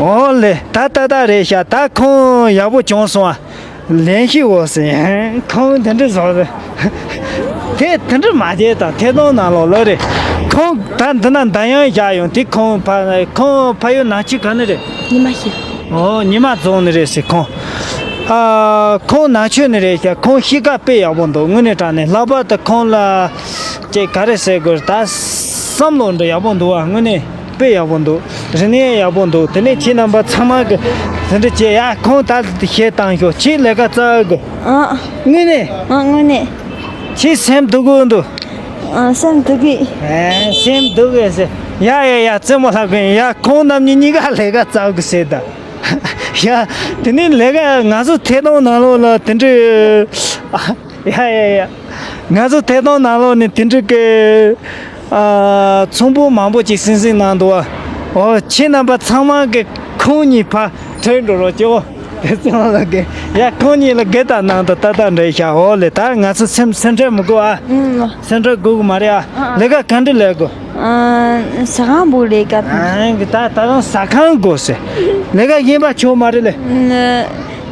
ཨོ་ལེ། ད་ཏག་ཏག་རེད་ཤག་ད་ཁོང་ཡག་པོ་བྱུང་སོང་ཨ། ལན་ཞིག་འོ་ཟེར། ཁོང་དེ་འདྲ་བཟོ་རེད། དེ་དེ་འདྲ་མ་བྱེད་དང་། ཐད་གཏོང་ནང་ལོགས་ལ་རེད། ཁོང་ད་འདི་ན་འདར་དབྱངས་བཞག་ཡོང་དུས། ཁོང་ཕ་ཁོང་ཕ་ཡུལ་ནང་ཆུ་ག་ནས་རེད། ཉི་མ་ཞིག་ཨོ། ཉི་མ་རྫོང་ནས་རེད་ཟེར་ཁོང་། ཨ། ཁོང་ནག་ཆུ་ནས་རེད་ཤག་ཁོང་གཤིས་ཀ་དཔེ་ཡག་པོ་འདུག་དངོས་གནས་དྲང་གནས། ལྷག་པར་དུ་ཁོང་ལ་ཅིག་ག་རེ་ཟེར་དགོས་རེད། ད་བསམ་བློ་འདྲ་ཡག་པོ་འདུག་བ། དངོས་གནས་དཔེ་ཡག་པོ་འདུག་རིག་གནས་ཡག་པོ་འདུག་དེ་ནས་ཁྱེད་རྣམ་པ་ཚང་མ་གི་དེ་འདྲ་བྱས་ཡ། ཁོང་ད་གཞས་བཏང་ཤོག་ཁྱེད་ལས་ཀ་རྩ་གི་ཨ། དངོས་གནས། ཨ། དངོས་གནས། ཁྱེད་སེམས་སྡུག་གི་འདུག་ཨ། སེམས་སྡུག་གི་ཨེ། སེམས་སྡུག་གི་ཟེར། ཡ་ཡ་ཡ། རྩེད་མོ་ལྷག་གི་ཡིན་ཡ། ཁོང་རྣམ་གཉིས་གཉིས་ཀ་ལས་ཀ་རྩ་གི་ཟེར་ད། ཡ། དེ་ནས་ལས་ཀ་ང་ཚོ་ཐད་གཏོང་ནང་ལོགས་ལ་དེ་འདྲའི། ཡ་ཡ་ཡ། ང་ཚོ་ཐད་གཏོང་ནང་ལོགས་ནས་དེ་འདྲའི་གི། ཨ། ཚོང་པ་མང་པོ་ཅིག་སིང་སིང་གནང་འདུག་བ། འོ། ཁྱེད་རྣམ་པ་ཚང་མ་གི་ཁོང་གཉིས་ཕར་ཐོན་འགྲོ་རོགས་གྱིས། འོ། དེ་ཚང་ལ་གི། ཡ། ཁོང་གཉིས་ལ་གི་ད་གནང་དང་ཏག་ཏག་འདྲ་ཤག་འོ་ལེ། ད་ང་ཚོ་སེམས་སེམས་ཁྲལ་མི་དགོས་ཨ། ཨུམ། སེམས་ཁྲལ་དགོས་གི་མ་རེད་ཨ། ཨ། ལས་ཀ་ག་འདྲ་ལས་དགོས། ཨ། ཟ་ཁང་བུ་ལས་ཀ། ཨ། ད་ད་རུང་ཟ་ཁང་དགོས་ཟེར། ལས་ཀ་གཞན་པ་ཆོག་མ་རེད་ལེ། ཨ།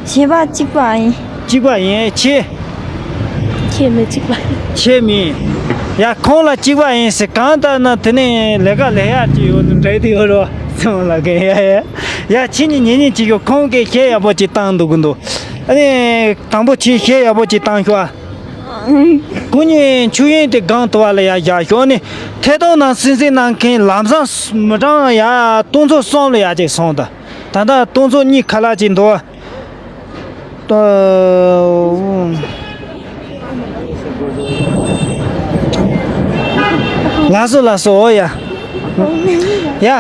གཞན་པ་གཅིག་པ་ཡིན། གཅིག་པ་ཡིན། ཁྱེད། ཁྱེད་མི་གཅིག་པ་ཡིན། ཁྱེད་མིན། ཡ། ཁོང་ལ་གཅིག་པ་ཡིན་ཟེར། གང་ལྟར་ན་དེ་ནས་ལས་ཀ་ལས་ཡག་ཅིག་ཡོད་ནི་འདྲ་དེ་ཡོད་རོ། སོང་ལ་གི། ཡ་ཡ། ཡ། ཁྱེད་གཉིས་ཉན་ཉན་ཅིག་ཡོད། ཁོང་གིས་གཞས་ཡག་པོ་ཅིག་བཏང་འདུག་གི་འདུག་ཨ་ནི་དང་པོ་ཁྱེད་གཞས་ཡག་པོ་ཅིག་བཏང་ཤོག་ཨ། སྐུ་ཉིད་མཆོད་ཡོན་དེ་སྒང་དུ་བ་ལ་ཡ་བཞག་ཤོག་ནི། ཐད་གཏོང་ནང་སིང་སིང་གནང་མཁན་ལམ་སང་མི་གྲངས་ཡ་སྟོང་ཚོ་གསུམ་ལ་ཡ་ཅིག་སོང་ད། ད་ལྟ་སྟོང་ཚོ་གཉིས་ཁ་ལག་ཅིག་འདུག་ལགས་སོ་ལགས་སོ། འོ་ཡ། ཡ།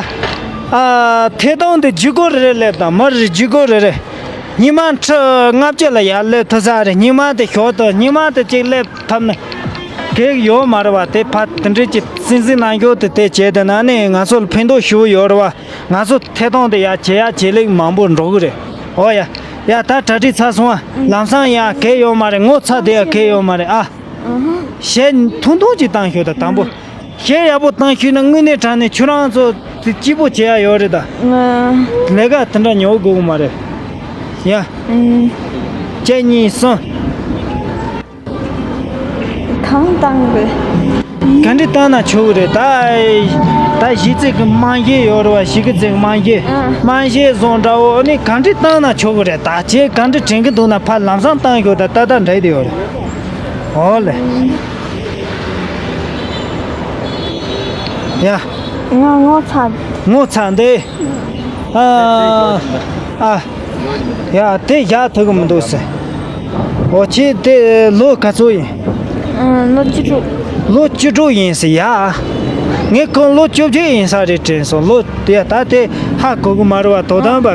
ཨ། ཐད་གཏོང་དེ་བརྒྱུད་སྐུར་རེ་རེ་སླེབས་དང་། མི་རེ་བརྒྱུད་སྐུར་རེ་རེ། སྙིགས་མ་ཁྲི་ལྔ་བཅུ་ལ་ཡར་སླེབས་ཐུབ་ས་རེད། སྙིགས་མ་དེ་ཞོར་དུ་སྙིགས་མ་དེ་གཅིག་སླེབས་ཐུབ་ན་གེགས་ཡོད་མ་རེད་བ། དེ་ཕར་དེ་འདྲས་ཀྱི་སིང་སིང་གནང་རྒྱུ་དེ་དེ་བྱས་དེ་ན་ནི་ང་ཚོ་ལ་ཕན་ཐོགས་ཞེ་པོ་ཡོད་རེད་བ། ང་ཚོ་ཐད་གཏོང་དེ་ཡར་ཇེ་ཡར་ཇེ་ལེགས་མང་པོ་འགྲོ་གི་རེད། འོ་ཡ། ཡ། ད་གྲ་སྒྲིག་ཚར་སོང་ཨ། ལམ་སང་ཡ་གེགས་ཡོད་མ་རེད། ངོ་ཚ་དེ་ཡ་གེགས་ཡོད་མ་རེད་ཨ། གཞས་ཐུང་ཐུང་ཅིག་བཏང་ཤོག་ད་དང་པོ། གཞས་ཡག་པོ་བཏང་ཤེས་ན་དངོས་གནས་དྲང་གནས་ཁྱོད་རང་ཚོ་དེ་སྐྱིད་པོ་བྱེད་ཡག་ཡོད་རེད་ད། ང་། ལས་ཀ་དེ་འདྲ་ཉོ་དགོས་གི་མ་རེད། ཡ། ཨུམ། གཅིག་གཉིས་གསུམ། གང་བཏང་དགོས། ག་འདྲ་བཏང་ན་ཆོག་གི་རེད་ད། ད་གཞས་ཚིག་གི་རྨང་གཞི་ཡོད་རེད་བ། གཞས་ཀྱི་ཚིག་རྨང་གཞི། ཨ། རྨང་གཞི་བཟོ་འདྲ་བོ་ནི་ག་འདྲ་བཏང་ན་ཆོག་གི་རེད་ད། ཁྱེད་ག་འདྲ་དྲན་གི་འདུག་ན་ཕར་ལམ་སང་བཏང་ཤོག་ད། ཏག་ཏག་འགྲིག་བསྡད་ཡོད་རེད། འོ་ལེ། ཡ། ང་ངོ་ཚ། ངོ་ཚ་འདི། ཨ། ཨ། ཡ། དེ་བཞག་ཐུབ་གི་མི་འདུག་ཟེར། འོ། ཁྱེད་དེ་ལོ་ག་ཚོད་ཡིན། ཨ། ལོ་བཅུ་དྲུག་ལོ་བཅུ་དྲུག་ཡིན་ཟེར་ཡ། ངས་ཁོང་ལོ་བཅོ་བརྒྱད་ཡིན་ས་རེད་དྲན་སོང་། ལོ་དེ་ད་དེ་ཧ་གོ་གི་མ་རེད་བ། དོ་དམ་པ་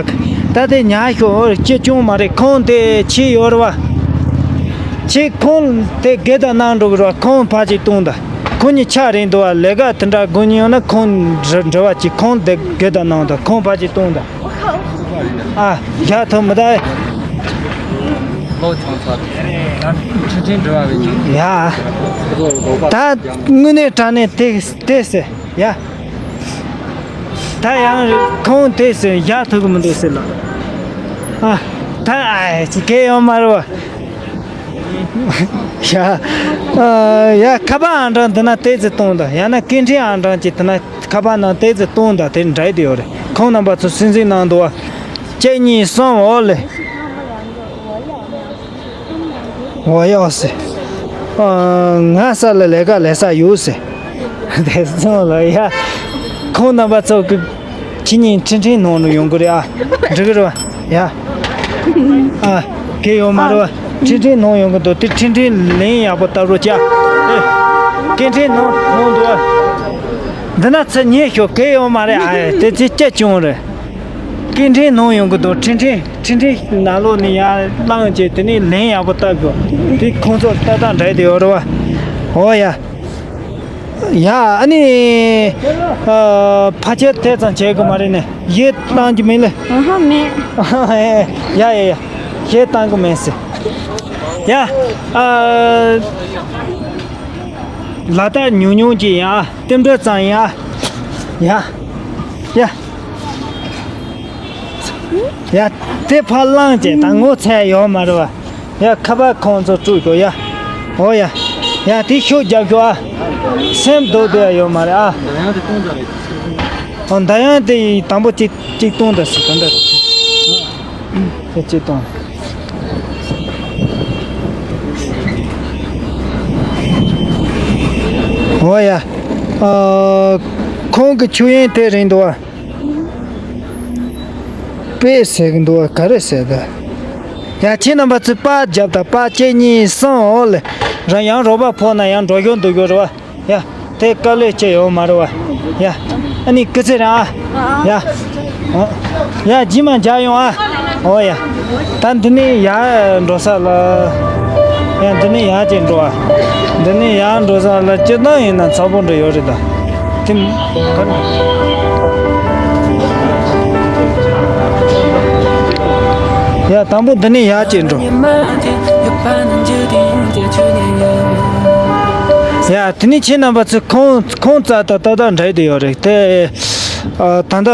ད་དེ་ཉག་ཤོག་ཅི་ཅུང་མ་རེད། ཁོང་དེ་ཁྱི་ཡོད་རེད་བ། ཁྱི་ཁོང་དེ་སྒེར་དང་གནང་འགྲོ་གི་རེད་བ། ཁོང་ཕར་ཅིག་བཏང་དང་། ཁོང་གཉིས་ཆ་རེད་འདུག་བ། ལས་ཀ་དེ་འདྲ་དགོས་ཉེན་ཡོད་ན་ཁོང་འབྲེལ་བ་གྱིས། ཁོང་དེ་དགོས་དང་གནང་དང་། ཁོང་ཕར་ཅིག་བཏང་དང་། ཨ། ཡ། ཐོག་མི་ད། ལོ་ཆུང་ཚོ་ཁྲིན་ཁྲིན་འབྲེལ་བ་བའི་ཁྱིམ། ཡ། ད་དངོས་གནས་དྲང་གནས་དེ་དེ་ཟེར་ཡ། ད་ཡང་ཁོང་དེ་ཟེར་བཞག་ཐུབ་གི་མི་འདུག་ཟེར་ལ། ཨ། ད་ཨ་ཅི་གེ་ཡོད་མ་རེད་བ། ཡ། ཨ། ཡ། ཁ་པར་ཨང་གྲངས་འདི་ན་ཏོག་ཙམ་གཏོང་དང་། ཡང་ན་སྐད་འཕྲིན་ཨང་གྲངས་ཅིག་འདི་ན་ཁ་པར་ནང་ཏོག་ཙམ་གཏོང་དང་། དེ་འདྲ་དེ་ཡོད་རེད། ཁོང་རྣམ་པ་ཚོ་སིང་སིང་གནང་འདུག་བ། གཅིག་གཉིས་གསུམ། འོ་ལེ། འོ་ཡོ་སེ། ཨ། ང་ས་ལ་ལས་ཀ་ལས་ས་ཡོད་སེ། དེ་སོང་ལ་ཡ། ཁོང་རྣམ་པ་ཚོ་གི་ཁྱེད་གཉིས་འཕྲིན་འཕྲིན་གནང་ནས་ཡོང་གི་རེད་ཨ། འགྲིག་གི་རེད་བ། ཡ། ཨ། གེ་ཡོད་མ་རེད་བ། འཕྲིན་འཕྲིན་གནང་ཡོང་གི་འདུག་དེ་འཕྲིན་འཕྲིན་ལན་ཡག་པོ་བཏབ་རོགས་བྱ། ཨེ། སྐད་འཕྲིན་གནང་གནང་འདུག་ཨ། འདི་ན་ཚེ་ཉེ་ཤོག་གེ་ཡོད་མ་རེད་ཨ། ཨེ། དེ་ཚེ་སྐྱ་བྱུང་རེད། སྐད་འཕྲིན་གནང་ཡོང་གི་འདུག་འཕྲིན་འཕྲིན་འཕྲིན་འཕྲིན་ནང་ལོགས་ནས་ཡར་བླངས་བྱས་དེ་ནས་ལན་ཡག་པོ་བཏབ་དགོས། དེ་ཁོང་ཚོ་ཏག་ཏག་འགྲིག་བསྡད་ཡོད་རེད་བ། འོ་ཡ། ཡ། ཨ་ནི། ཨ། ཕལ་ཆེར་དེ་ཙམ་བྱེད་དགོས་མ་རེད་ནས། གཞས་བཏང་རྒྱུ་མིན་ལེ། ཨ་ཧ་མེད། ཡ་ཡ་ཡ། གཞས་བཏང་གི་མིན་ཟེར། ཡ། ཨ། ལག་རྟགས་ཉུང་ཉུང་ཅིག་ཡིན་ཨ། རྟེན་འབྲེལ་ཙམ་ཡིན་ཨ། ཡ། ཡ། ཡ། དེ་ཕར་བླངས་བྱས་ད་ངོ་ཚ་ཡོད་མ་རེད་བ། ཡ། ཁ་པར་ཁོང་ཚོ་དཀྲུག་ཤོག་ཡ། འོ་ཡ། ཡ། དེ་ཤུགས་རྒྱབ་ཤོག་ཨ། སེམས་སྡུག་སྡུག་ཡ་ཡོད་མ་རེད་ཨ། འདི་ཡང་དེ་དང་པོ་གཅིག་གཅིག་སྟོང་དང་ཟེར་ག་འདྲ། དེ་གཅིག་སྟོང་། འོ་ཡ། ཨ། ཁོང་གི་ཆོས་ཡན་དེ་རིང་འདུག་བ། དཔེ་ཟེར་གི་འདུག་བ། ག་རེ་ཟེར་ད། ཡ། ཁྱེད་རྣམ་པ་ཚོས་པར་རྒྱབ་དང་། པར་གཅིག་གཉིས་གསུམ། འོ་ལེ། རང་ཡང་རོགས་པ་ཕོག་ན་ཡང་འགྲོ་རྒྱུ་འདུག་རྒྱུ་རེད་བ། ཡ། དེ་དཀའ་ལས་ཆེ་ཡོད་མ་རེད་བ། ཡ། ཨ་ནི་སྐུ་ཚེ་རིང་ཨ། ཡ། ཨ། ཡ། རྗེས་མ་མཇལ་ཡོང་ཨ། འོ་ཡ། ད་འདི་ནས་ཡར་འགྲོ་ས་ལ། ཡ། འདི་ནས་ཡར་ཅིག་འགྲོ་ཨ། འདི་ནས་ཡར་འགྲོ་ས་ལ་སྤྱིར་བཏང་ཡིན་ན་ཚ་པོ་འདྲ་ཡོད་རེད་ད། དེ། ཡ། དང་པོ་འདི་ནས་ཡར་ཅིག་འགྲོ། ཡ། དེ་ནས་ཁྱེད་རྣམ་པ་ཚོས་ཁོང་ཁོང་རྩ་དང་ཏག་ཏག་འདྲ་དེ་ཡོད་རེད་དེ། ཨ། ད་ལྟ།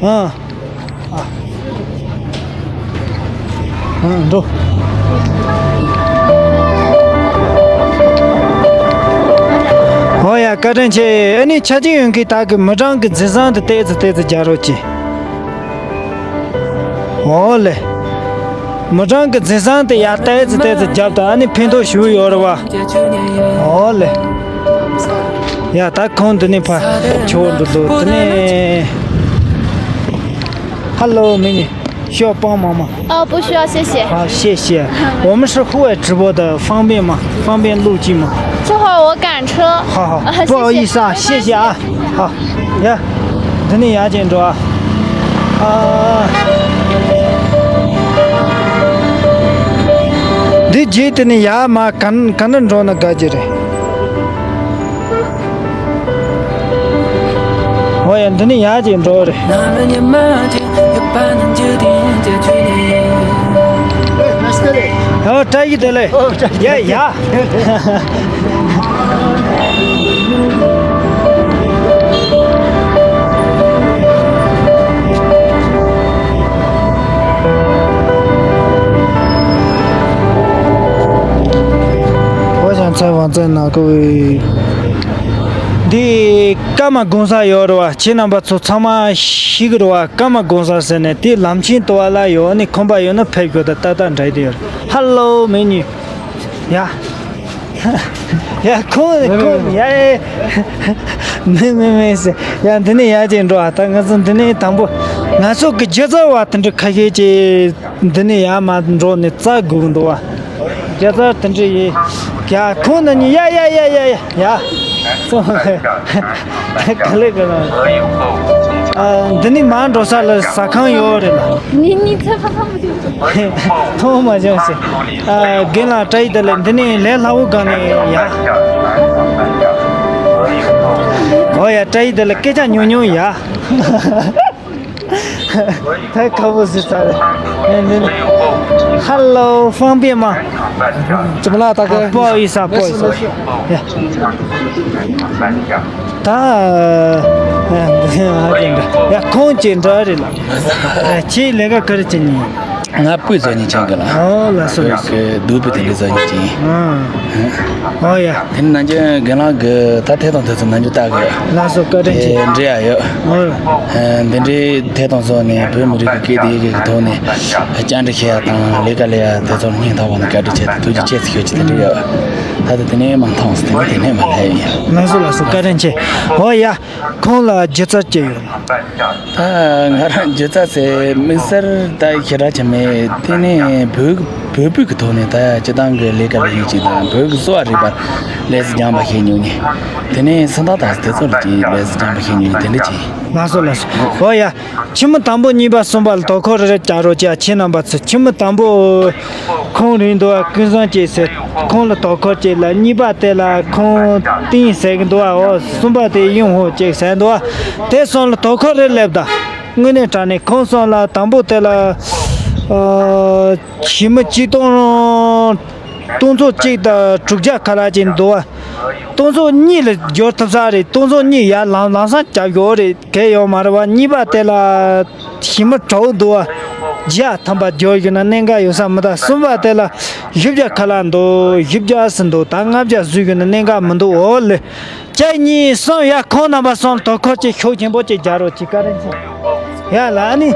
ཨ། ཨ། འགྲོ། འོ་ཡ། བཀའ་དྲིན་ཆེ། ཨ་ནི་ཆ་རྐྱེན་ཡོད་མཁན་དག་གིས་མི་གྲངས་ཀྱི་འཛིན་བཟང་དེ་ཏོག་ཙམ་ཏོག་ཙམ་རྒྱག་རོགས་གྱིས། འོ་ལེ། མི་གྲངས་ཀྱི་འཛིན་བཟང་དེ་ཡར་ཏོག་ཙམ་ཏོག་ཙམ་རྒྱབ་དང་། ཨ་ནི་ཕན་ཐོགས་ཞེ་པོ་ཡོད་རེད་བ། འོ་ལེ། ཡ། ད་ཁོང་འདི་ནས་ཕར་ཆུ་བོ་འགྲོ་འདུག། དེ་ནས། Hello，美女，需要帮忙吗？ 哦，不需要，谢谢。 好，谢谢。我们是户外直播的，方便吗？方便录制吗？这会儿我赶车。 好好，啊，不好意思啊，谢谢，谢谢啊。 好，呀，འདི་ནས་ཡར་ཅིག་འགྲོ་ཨ། ཨ། འདི་རྗེས་དེ་ནས་ཡར་མར་ག་ག་ནས་འགྲོ་ན་དགའ་གི་རེད། འོ་ཡ། འདི་ནས་ཡར་ཅིག་འགྲོ་རེད། ཡ། བཀྲ་ཤིས་བདེ་ལེགས། ཡ་ཡ། འོ་ཡ། འདི་ཀརྨ་གུང་སེང་ཡོད་རེད་བ། ཁྱེད་རྣམ་པ་ཚོ་ཚང་མ་ཤེས་ཀྱི་རེད་བ། ཀརྨ་གུང་སེང་ཟེར་ནས་དེ་ལམ་ཆེན་དུ་བ་ལ་ཡོད་ནི། ཁོམ་པ་ཡོད་ན་ཕེབས་ཤོག་ད། ཏག་ཏག་འདྲ་དེ་ཡོད་རེད། Hello，美女。 ཡ། ཡ། ཁོང་ཁོང་ཡ། མེ་མེ་མེ་ཟེར། ཡ། འདི་ནས་ཡར་ཅིག་འགྲོ་ཨ། ད་ང་ཚོ་འདི་ནས་དང་པོ་ང་ཚོ་གི་སྒྱུ་རྩལ་བ་དེ་འདྲ་ཁ་ཤས་ཀྱིས་འདི་ནས་ཡར་མར་འགྲོ་ནས་རྩ་སྒུག་འདུག་བ། རྒྱ་ཚ་དེ་འདྲ་ཡིན། ཡ། ཁོང་ན་ནི་ཡ་ཡ་ཡ་ཡ་ཡ། ཡ། ཚོ། ག་ལེ་ག་ལེ། ཨ། འདི་ནི་མར་འགྲོ་ས་ལ་ཟ་ཁང་ཡོད་རེད་ལ། ནི་ནི་ཚེ་ཕ་ཕ་མ་བྱུང་། མཐོང་མ་བྱུང་ཟེར། ཨ། རྒན་ལགས་བཀྲ་ཤིས་བདེ་ལེགས། འདི་ནི་ལས་སླ་བོ་གང་ནས་ཡ། ཨོ་ཡ། བཀྲ་ཤིས་བདེ་ལེགས། སྐད་ཆ་ཉུང་ཉུང་ཡ། ད་ཁ་བོ་ཟེར་ཚར་རེད། ཨེ། འདི་ནི། Hello，方便吗？ 怎么了，大哥？ ཨ། 不好意思啊，不好意思。 ཡ། ད། ཨ། ཡ། ཁོང་ཅིག་འདྲ་རེད་ལ། ཨ། ཁྱེད་ལས་ཀ་ག་རེ་བྱེད་ནི། ང་སྤོས་བཟོ་མཁན་བྱེད་གི་ལ། ཨོ་ལགས་སོ་ལགས་སོ། སྤོས་ཀྱི་རྡོ་སྤོས་དེ་འདྲ་བཟོ་མཁན་ཅིག་ཡིན། ཨ། ཨོ་ཡ། དེ་ནི་ནམ་རྒྱུན་རྒན་ལགས་ཀྱི་ད་ཐད་གཏོང་དེ་ཚོ་ནམ་རྒྱུན་ལྟ་གི་ཡོད། ལགས་སོ། བཀའ་དྲིན་ཆེ། དེ་འབྲེལ་ཡ་ཡོད། ཨོ། ཨ། འདི་འདྲའི་ཐད་གཏོང་བཟོ་ནས་བོད་མི་རིགས་ཀྱི་སྐད་དེ་ཡི་གེ་གི་ཐོག་ནས་བཅར་འདྲི་བྱེད་ཡ་དང་ལས་ཀ་ལས་ཡ་དེ་ཚོར་སྙིང་ཐག་པ་ནས་བཀའ་དྲིན་ཆེ་དང་ཐུགས་རྗེ་ཆེ་ཟེར་ཤོད་ཀྱི་དེ་འདྲ་ཡོད། ད་ལྟ་དེ་ནས་མ་མཐོང་སོང་། དེ་ནས་དེ་ནས་མ་སླེབས་ཡིན། ལགས་སོ་ལགས་སོ། བཀའ་དྲིན་ཆེ། ཨོ་ཡ། ཁོང་ལ་སྒྱུ་རྩལ་ཅི་ཡོད་ན། ད་ང་རང་སྒྱུ་རྩལ་ཟེར་དམིགས་བསལ་ད་ཞེ་དྲག་ཅིག་མེད། དེ་ནས་བོད་བོད་སྤོས་ཀྱི་ཐོག་ནས་ད་སྤྱིར་བཏང་གི་ལས་ཀ་ལས་ཡུལ་ཅིག་དང་བོད་ཀྱི་གསོ་བ་རིག་པ་ལས་སུ་སྦྱངས་པ་ཤེས་མྱོང་ནས། དེ་ནས་སུམ་རྟགས་དང་དེ་ཚོ་ལ་ཅིག་ལས་སུ་སྦྱངས་པ་ཤེས་མྱོང་ནས་དེ་འདྲ་ཅིག་ལགས་སོ་ལགས་སོ། ཨོ་ཡ། ཆི་མོ་དང་པོ་གཉིས་པ་གསུམ་པ་ལ་དོ་ཁུར་རེ་རེ་བྱ་རོགས་བྱེད་ཨ། ཁྱེད་རྣམ་པ་ཚོ། ཆི་མོ་དང་པོ་ཁོང་རིང་འདུག་ཨ། ཀུན་བཟང་ཅེས་ཟེར། ཁོང་ལ་དོ་ཁུར་བྱེད་ལ། གཉིས་པ་དེ་ལ་ཁོང་ཏིང་ཟེར་གི་འདུག་ཨ། འོ། གསུམ་པ་དེ་ཡུང་ཧོ་ཅེས་ཟེར་འདུག་ཨ། དེ་གསུམ་ལ་དོ་ཁུར་རེ་སླེབས་ད། དངོས་གནས་དྲང་གནས་ཁོང་གསུམ་ལ་དང་པོ་དེ་ལ། ཨ། ཞི་མི་གཅིག་སྟོང་སྟོང་ཚོ་གཅིག་དང་དྲུག་བརྒྱ་ཁ་ལ་ཅིག་འདུག་ཨ། སྟོང་ཚོ་གཉིས་ལ་འབྱོར་ཐུབ་ས་རེད། སྟོང་ཚོ་གཉིས་ཡར་ལམ་ལམ་སང་རྒྱབ་ཡོད་རེད། གལ་ཡོད་མ་རེད་བ། གཉིས་པ་དེ་ལ་ཞི་མི་དྲག་འདུག་བ། བརྒྱ་ཐམ་པ་འབྱོར་ཡོད་ན་གནད་འགག་ཡོད་ས་མི་འདུག་གསུམ་པ་དེ་ལ་བཞི་བརྒྱ་ཁ་ལ་འདུག་བཞི་བརྒྱ་ཟིན་འདུག་ད་ལྔ་བརྒྱ་བཟོས་ཡོད་ན་གནད་འགག་མི་འདུག་འོ་ལེ། གཅིག་གཉིས་གསུམ། ཡ། ཁོང་རྣམ་པ་གསུམ་དོ་ཁུར་གྱིས་ཤུགས་ཆེན་པོ་ཅིག་རྒྱག་རོགས་གྱིས། བཀའ་དྲིན་ཆེ། ཡ་ལ་ཨ་ནི།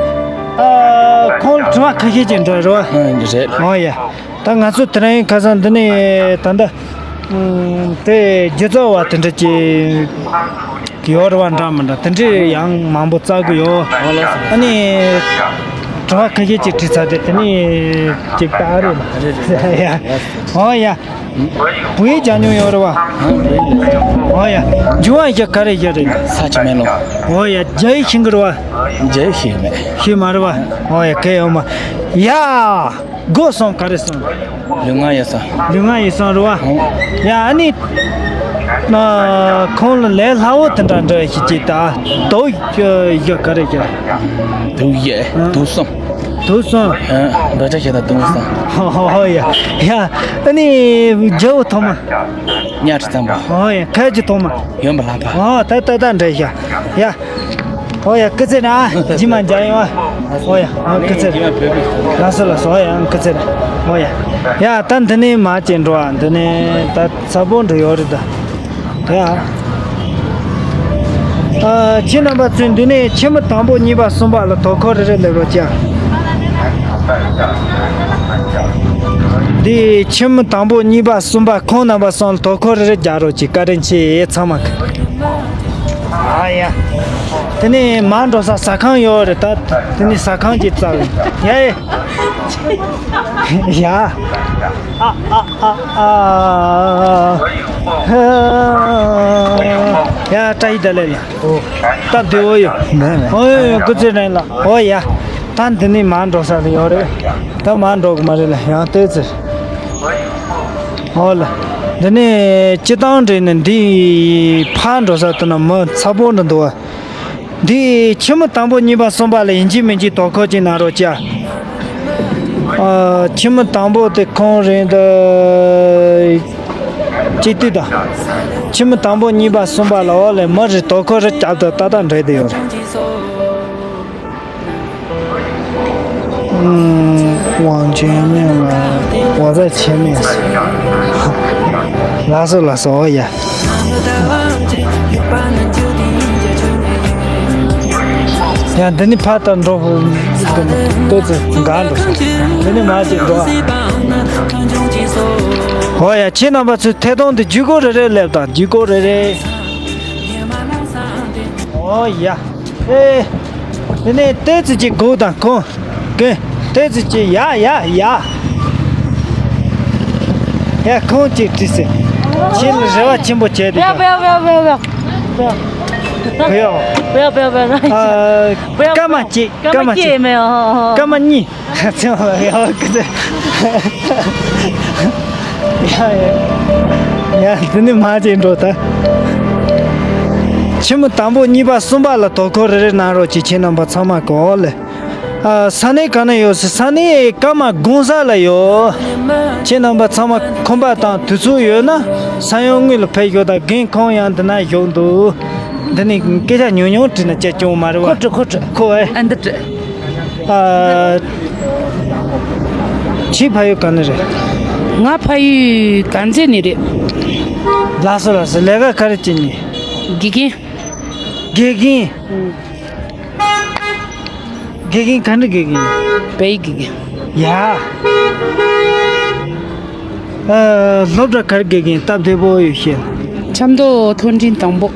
ཨ། ཁོང་ལ་དྲི་བ་ཁ་ཤས་ཅིག་འདྲི་རོགས། ཨ། འདི་རེད། འོ་ཡ། ད་ང་ཚོ་དེ་རིང་ཁ་སང་འདི་ནས་ད་ལྟ་ དེ་སྒྱུ་རྩལ་བ་དེ་འདྲ་ཅིག་ཡོད་རེད་བ། འདྲ་མི་འདྲ་དེ་འདྲ་ཡང་མང་པོ་བཙལ་གི་ཡོད། ཨ་ནི་དྲི་བ་ཁ་ཤས་ཅིག་དྲིས་ཚར་ཏེ། དེ་ནས་ཅིག་ལྟ་རེད་ལ། ཨོ་ཡ། བོད་ཡིག་སྦྱང་མྱོང་ཡོད་རེད་བ། ཨོ་ཡ། འགྱུར་བ་ཡི་ག་རེ་ཡོད་རེད། ས་ཆ་མེད་ལོ། ཨོ་ཡ། རྒྱ་ཡིག་ཤེས་ཀྱི་རེད་བ། རྒྱ་ཡིག་ཤེས་མེད། ཤེས་མ་རེད་བ། ཨོ་ཡ། གལ་ཡོད་མ། ཡ། སྒོ་སོང་ག་རེ་སོང་། ལུས་ངག་ཡིད་གསུམ། ལུས་ངག་ཡིད་གསུམ་རེད་བ། ཡ། ཨ་ནི། ཁོང་ལ་ལས་སླ་བོ་དེ་འདྲ་འདྲ་ཞིག་ཅིག་ད། དུག་ཡོད་ག་རེ་ཡོད། དུག་ཡོད། དུག་གསུམ། དུག་གསུམ། འདོད་ཆགས་ཞེ་སྡང་གདུང་གསུམ། ཧོ་ཧོ་ཧོ་ཡ། ཡ། ཨ་ནི་རྒྱལ་པོ་ཐོག་མ། གཉའ་ཁྲི་བཙན་པོ། ཧོ་ཡ། ཁལ་གྱི་ཐོག་མ། ཡོན་པོ་ལྷ་པ། ཧོ་ད་ད་ད་འདྲ་ཡ། ཡ། ཧོ་ཡ། སྐུ་ཚེ་རིང་། རྗེས་མ་མཇལ་ཡོང་། ཧོ་ཡ། ཨ། སྐུ་ཚེ་རིང་། ལགས་སོ་ལགས་སོ། ཧོ་ཡ། ཨ། སྐུ་ཚེ་རིང་། ཧོ་ཡ། ཡ། ད་འདི་ནས་མར་ཅིག་འགྲོ་ཨ། འདི་ནས་ད་ཚ་པོ་འགྲོ་ཡོད་རེད་ད། ཡ། ཨ། ཁྱེད་རྣམ་པ་ཚོས་འདི་ནས་ཁྱིམ་མི་དང་པོ་གཉིས་པ་གསུམ་པ་ལ་དོ་ཁུར་རེ་རེ་སླེབས་རོགས་གྱིས། འདི་ཁྱིམ་མི་དང་པོ་གཉིས་པ་གསུམ་པ་ཁོང་རྣམ་པ་གསུམ་ལ་དོ་ཁུར་རེ་རེ་རྒྱག་རོགས་གྱིས། བཀའ་དྲིན་ཆེ་ཚང་མ། ཨ་ཡ། དེ་ནས་མར་འགྲོ་ས་ཟ་ཁང་ཡོད་རེད་ད། དེ་ནས་ཟ་ཁང་གི་རྩ་བའི། ཡ་ཡ། ཡ། ཨ་ཨ་ཨ་ཨ། ཡ། བཀྲ་ཤིས་བདེ་ལེགས་ལགས། ཨོ། སྟབས་བདེ་བོ་ཡོད། ཨོ་ཡ། སྐུ་ཚེ་རིང་ལགས། ཨོ་ཡ། ད་འདི་ནས་མར་འགྲོ་ས་ལ་ཡོད་རེད། ད་མར་འགྲོ་གི་མ་རེད་ལ། ཡང་ལྟོས་ཚེ། ཨོ་ལ། འདི་ནས་སྤྱི་བཏང་འདྲེ་ནས་འདི་ཕར་འགྲོ་ས་དེ་ན་མི་ཚ་པོ་འདྲ་འདུག་བ། འདི་ཁྱིམ་མི་དང་པོ་གཉིས་པ་གསུམ་པ་ལ་ཡིན་གཅིག་མིན་གཅིག་དོ་ཁུར་ཅིག་གནང་རོགས་གྱིས། ཨ། ཁྱིམ་མི་དང་པོ་དེ་ཁོང་རེད་འདུག། སྤྱི་འཐུས་དང་། ཁྱིམ་མི་དང་པོ་གཉིས་པ་གསུམ་པ་ལ། འོ་ལེ། མི་རེ་དོ་ཁུར་རེ་རྒྱབ་དང་ཏག་ཏག་འདྲེ་དེ་ཡོད་རེད། དབང་ཆེན་མེད་ལ། ཝ་ཛ་ཆེན་མེད། ལགས་སོ་ལགས་སོ། ཨོ་ཡ། ཡ། འདི་ནི་ཕར་ལྟ་འགྲོ། ལྟོས་ཚེ་འགའ་འགྲོ་སོང་། འདི་ནི་མར་ཅིག་འགྲོ་ཨ། ཨོ་ཡ། ཁྱེད་རྣམ་པ་ཚོས་ཐད་གཏོང་དེ་བརྒྱུད་སྐོར་རེ་རེ་སླེབས་དང་། བརྒྱུད་སྐོར་རེ་རེ། ཨོ་ཡ། ཨེ། དེ་ནས་ལྟོས་ཚེ་ཅིག་སྒུག་དང་། ཁོང་གིས་ལྟོས་ཚེ་ཅིག། ཡ་ཡ་ཡ། ཡ། ཁོང་ཅིག་དྲིས་ཟེར། ཁྱེད་ལ་རེ་བ་ཆེན་པོ་བྱས་ཏེ། 不要不要不要不要不要不要不要不要不要不要不要不要。 ཨ། 不要 སྐར་མ་གཅིག་སྐར་མ་གཅིག 也没有。 སྐར་མ་གཉིས། ཚེ་བ་ཡག་གི་ཚེ། ཡ་ཡ། ཡ། འདི་ནི་མར་ཅིག་འགྲོ་ད། ཁྱིམ་མི་དང་པོ་གཉིས་པ་གསུམ་པ་ལ་དོ་ཁུར་རེ་རེ་གནང་རོགས་གྱིས། ཁྱེད་རྣམ་པ་ཚང་མ་གོ་ལེ། ཨ། ས་གནས་ག་ནས་ཡོད་ཟེར། ས་གནས་ཀརྨ་དགོན་གསར་ལ་ཡོད། ཁྱེད་རྣམ་པ་ཚང་མ་ཁོམ་པ་དང་དུས་ཚོད་ཡོད་ན་ས་ཡོམ་དངུལ་ལ་ཕེབས་ཤོག་དང་། རྒན་ཁོང་ཡང་འདི་ན་བཞུགས་འདུག། འདི་ནི་སྐད་ཆ་ཉུང་ཉུང་དྲིས་ན་སྐྱིད་ཀྱང་མ་རེད་བ། ཁོ་དྲི། ཁོ་དྲི། ཁོ་ཨེ། ཨ་འདི་དྲི། ཨ། ཁྱེད་ཕ་ཡུལ་ག་ནས་རེད། ང་ཕ་ཡུལ་དཀར་མཛེས་ནས་རེད། ལགས་སོ་ལགས་སོ། ལས་ཀ་ག་རེ་བྱེད་ནི། དགེ་རྒན། དགེ་རྒན། ཨང་། དགེ་རྒན་ག་འདྲ་དགེ་རྒན། བོད་ཡིག་དགེ་རྒན། ཡ། ཨ། སློབ་གྲྭ་ག་རེ་དགེ་རྒན། སྟབས་བདེ་པོ་ཡོད་ཤེས། ཆབ་མདོ་མཐོ་འབྲིང་དང་པོ།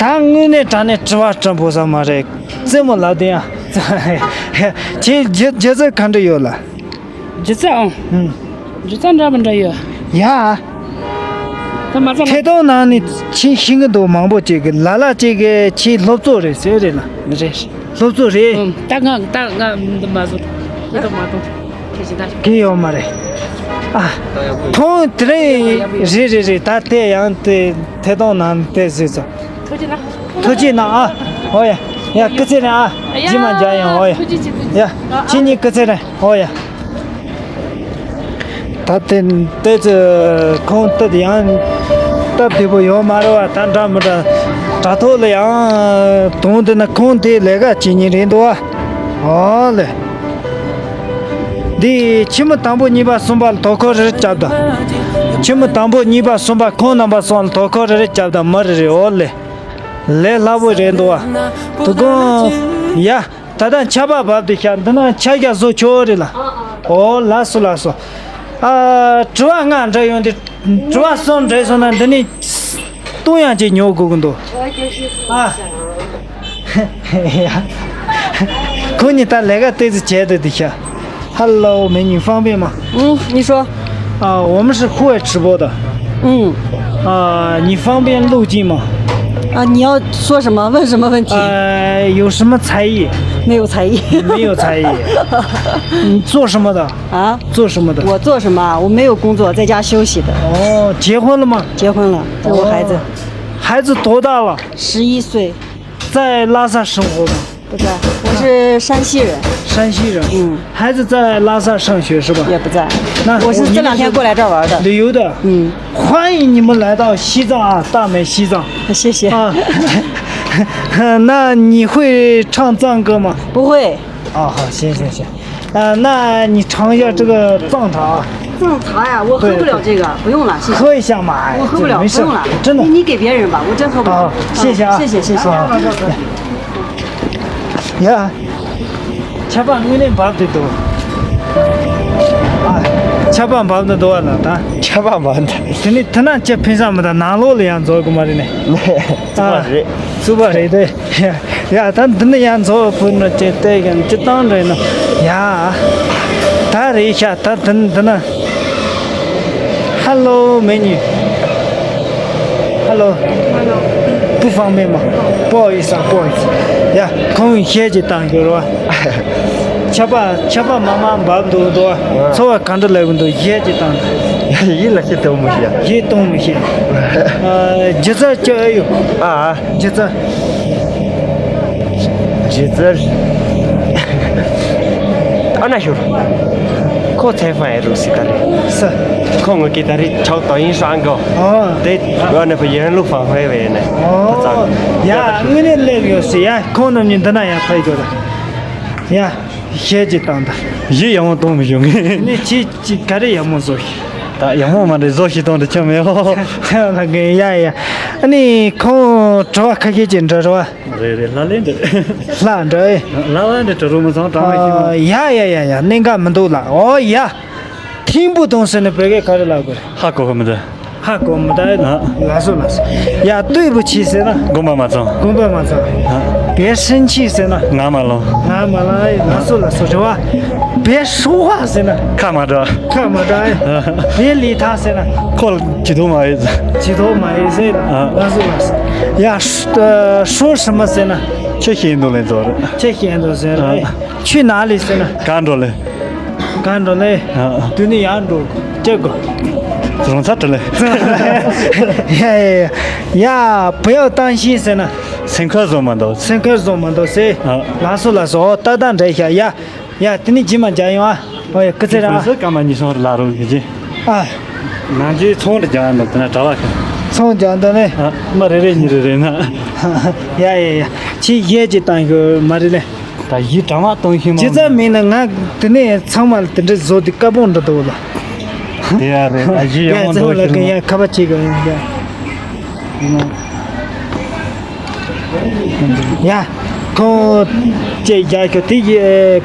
ད་དངོས་གནས་དྲང་གནས་དྲི་བ་དྲང་པོ་ཟ་མ་རེད། རྩེད་མོ་ལབ་དེ་ཡང་། ཁྱེད་སྒྱུ་སྒྱུ་རྩལ་ག་འདྲ་ཡོད་ལ། སྒྱུ་རྩལ་ཨང་། ཧུམ། སྒྱུ་རྩལ་འདྲ་མི་འདྲ་ཡོད། ཡ། ད་མ་ཚད་ཐད་གཏོང་ནང་ནས་ཁྱེད་ཤེས་ཀྱི་འདུག། མང་པོ་ཅིག་གིས། ལ་ལ་ཅིག་གིས་ཁྱེད་སློབ་གཙོ་རེད་ཟེར་རེད་ལ། རེད། སློབ་གཙོ་རེད། ཨང་། ད་ང་ད་ང་འདི་མ་བཟོ། ཐད་གཏོང་མ་གཏོང་། ཁྱེད་ཤེས་ད། གི་ཡོད་མ་རེད། ཨ། ཁོང་དེ་རིང་རེད་རེད་རེད། ད་དེ་ཡང་དེ་ཐད་གཏོང་ནང་དེ་ཟེར་ཚོ། ཐུགས་རྗེ་གནང་། ཐུགས་རྗེ་གནང་ཨ། ཨོ་ཡ། ཡ། སྐུ་ཚེ་རིང་ཨ། རྗེས་མ་མཇལ་ཡོང་། ཨོ་ཡ། ཐུགས་རྗེ་ཆེ། ཐུགས་རྗེ། ཡ། ཁྱེད་གཉིས་སྐུ་ཚེ་རིང་། ཨོ་ཡ། ད་དེ་ལྟས་ཚེ་ཁོང་ལྟ་དེ་ཡང་སྟབས་བདེ་པོ་ཡོད་མ་རེད་བ། ད་འདྲ་མི་འདྲ་དྲ་ཐོག་ལ་ཡང་དོན་དེ་ན་ཁོང་དེ་ལས་ཀ་བྱེད་མཁན་རེད་འདུག་བ། ཨོ་ལེ། འདི་ཁྱིམ་མི་དང་པོ་གཉིས་པ་གསུམ་པ་ལ་དོ་ཁུར་རེ་རེ་རྒྱབ་དང་། ཁྱིམ་མི་དང་པོ་གཉིས་པ་གསུམ་པ་ཁོང་རྣམ་པ་གསུམ་ལ་དོ་ཁུར་རེ་རེ་རྒྱབ་དང་། མི་རེ་རེ། ཨོ་ལེ། ལས་སླ་པོ་རེད་འདུག་བ། དོ་དགོང་ཡ། ད་ལྟ་ཆར་པ་བབས་ཏེ་ཤག། འདི་ན་ཆ་རྒྱག་བཟོ་ཆོག་རེད་ལ། ཨོ་ལགས་སོ་ལགས་སོ། ཨ། དྲི་བ་ལྔ་འདྲ་ཡོང་དུས། དྲི་བ་གསུམ་འདྲ་སོང་ན་འདི་ནས་བཏུང་ཡང་ཅིག་ཉོ་དགོས་ཀྱི་འདུག་ཨ། ཁོ་གཉིས་ད་ལས་ཀ་ཏོག་ཙམ་བྱས་འདུག་དེ་ཤ། Hello，美女，方便吗？ 嗯，你说。 啊，我们是户外直播的。 嗯。 啊，你方便录制吗？ 啊，你要说什么？问什么问题？ 呃，有什么才艺？ 没有才艺。 没有才艺。 你做什么的？ 啊？ 做什么的？ 我做什么啊？我没有工作，在家休息的。 哦，结婚了吗？ 结婚了，有孩子。 哦。 孩子多大了？ 十一岁。 在拉萨生活吗？ 不在，我是山西人。 山西人。 嗯。 孩子在拉萨上学是吧？ 也不在。 那 我是这两天过来这儿玩的。 旅游的。 嗯。 欢迎你们来到西藏啊，大美西藏。 谢谢。 啊。 那你会唱藏歌吗？ 不会。 啊，好，行行行。啊，那你尝一下这个藏茶啊。 藏茶呀，我喝不了这个，不用了，谢谢。 喝一下嘛，哎，我喝不了，没事，不用了。 真的。 你你给别人吧，我真喝不了。 啊，谢谢啊。 谢谢谢谢。 啊。 ཡ། ཆར་པ་དངོས་གནས་འབབ་བསྡད་འདུག་ཨ། ཆར་པ་འབབ་བསྡད་འདུག་བ་ལ་ད། ཆར་པ་འབབ་འདུག་དེ་ནས་དེ་ན་ཅི་ཕན་ས་མི་འདུག་ནང་ལོགས་ལ་ཡང་འཛུལ་དགོས་མ་རེད་ནས། ནས་བཙུགས་པ་རེད། བཙུགས་པ་རེད་དེ། ཡ། ད་འདི་ནས་ཡང་འཛུལ་ཕུད་ནས་ཅི་བལྟས་ཀྱང་ཅི་བཏང་འདྲ་ཡིན་ན། ཡ། ད་རེད་ཤག་ད་འདི་འདི་ན། Hello，美女。Hello。不方便吗？不好意思啊，不好意思。ཡ། ཁོང་གིས་ཞལ་གྱིས་བཏང་ཞོར་བ། ཆར་པ་ཆར་པ་མང་མང་འབབ་འདུག་འདུག་ཚོར་བ་ག་འདྲ་ལབ་ཀྱི་འདུག་ཞལ་གྱིས་བཏང་། ཡིད་ལ་ཞིག་གཏོང་མི་ཤེས། ཞིག་གཏོང་མི་ཤེས། ཨ། སྒྱུ་རྩལ་སྤྱོད་ཡོད། ཨ། སྒྱུ་རྩལ། སྒྱུ་རྩལ། ཨ་ན་ཤོར། ཁོ་ཚེ་ཧྥང་ཨེ་རུ་སི་ད་རེད། ས། ཁོ་ངོ་གི་ད་རེད་ཆོག་དོ་ཡིན་ཧྲང་གོ། ཨོ། དེ་ཨ་ནི་བ་ཡན་ལུ་ཧྥང་ཧུའེ་བས་ནས། ཨོ། ཡ། དངོས་གནས་སླེབས་ཡོད་སི་ཡ། ཁོང་རྣམ་གཉིས་འདི་ན་ཡང་ཕེབས་ཡོད་ལ། ཡ། ཞལ་གྱིས་བཏང་ད། ཞིག་ཡག་མོ་གཏོང་མི་བྱུང་ངས། ནི་ཅི་ཅི་ག་རེ་ཡག་མོ་བཟོ་ཞིག་ད་ཡག་མོ་མ་རེད། བཟོ་ཞིག་གཏོང་དུ་ཁྱོད་མེད་ཧོ། ཁྱོད་ལ་གི་ཡ་ཡ། ཨ་ནི་ཁོང་དྲི་བ་ཁ་ཤས་ཅིག་འདྲི་རོགས། རེད་རེད། ལྷ་ལས་འདི། ལྷ་འདྲ་ཨེ། ལྷ་བ་འདི་དྲི་རོགས་མི་ཚང་དྲང་བ་ཞིག་ཨ། ཡ་ཡ་ཡ་ཡ། གནད་འགག་མི་འདུག་ལ། ཨོ་ཡ། ཐིམ་པུ་ཏུང་ཟེར་ནས་བོད་སྐད་ག་རེ་ལབ་དགོས་རེད། ཧ་གོ་གི་མི་འདུག་ཧ་གོ་མི་འདུག་ཨ། ལགས་སོ་ལགས་སོ། ཡ། ལྟོས་པུ་ཆི་ཟེར་ན། དགོངས་པ་མ་ཚོམ། དགོངས་པ་མ་ཚོམ། ཨ། བེ་ཧྲིན་ཆི་ཟེར་ན། ང་མ་ལོང་། ང་མ་ལོང་། ལགས་སོ་ལགས་སོ། རེད་བ། བེ་ཧྲུའུ་ཧྭ་ཟེར་ན། ཁ་མ་འདྲ། ཁ་མ་འདྲ། ཨ། བེ་ལི་ཐ་ཟེར་ན། ཁོ་ལ་ཇི་ཐོ་མ་ཡོད། ཇི་ཐོ་མ་ཡོད་ཟེར། ཨ། ལགས་སོ་ལགས་སོ། ཡ། ཧྲུ་ཧྲུའུ་ཧྲི་མ་ཟེར་ན། ཁྱེད་ཤེས་འདུག་ལེ་ཛོ་རེད། ཁྱེད་ཤེས་འདུག་ཟེར་རེད། ཨ། ཁྱོད་ན་ལི་ཟེར་ན། ག་འགྲོ་ལེ། ག་འགྲོ་ལེ། ཨ། དུ་ནི་ཡར་འགྲོ། ཅེ་གོ། རོང་ཚ་དྲི་ལེ། ཡ་ཡ་ཡ། ཡ། བུ་ཡག་བཏང་ཤིང་ཟེར་ན། སེམས་ཁར་བཟོ་མ་འདུག་སེམས་ཁར་བཟོ་མ་འདུག་ཟེར། ཨ། ལགས་སོ་ལགས་སོ། ཨོ་ཏག་ཏག་འདྲ་ཤག་ཡ། ཡ། དེ་ནི་རྗེས་མ་མཇལ་ཡོང་ཨ། ཨོ་ཡ། སྐུ་ཚེ་རིང་ཨ། སོ་སྐར་མ་གཉིས་སོང་རེ་ལ་རོགས་གི་རྗེས། ཨ། ནང་ཆོས་ཚོང་རེ་རྒྱག་འདུག་དེ་ན་གྲྭ་བ་ཁ། ཚོང་རྒྱག་འདུག་ནི། ཨ། མ་རེ་རེ་གཉིས་རེ་རེ་ན། ཡ་ཡ་ཡ། ཁྱེད་ཡས་ཅིག་བཏང་ཤོག་མ་རེད་ལེ། ད་ཡིད་དྲང་བ་གཏོང་ཤེས་མ། ཇི་ཙམ་མིན་ན་ང་དེ་ནས་ཚང་མ་ལ་དེ་འདྲ་བཟོ་དུས་དཀར་པོ་འདྲ་འདུག་ལ། དེ་ཡ་རེད། ད་ཡིད་ཡ་ཡ་མོ་ཚང་མ་འདུག་ལ་ཤེས་གི་ཡ། ཁ་པ་ཅིག་གི་ཡ། ཡ། ཁོང་ཅེས་རྒྱག་ཤོག་དེ་ཡི་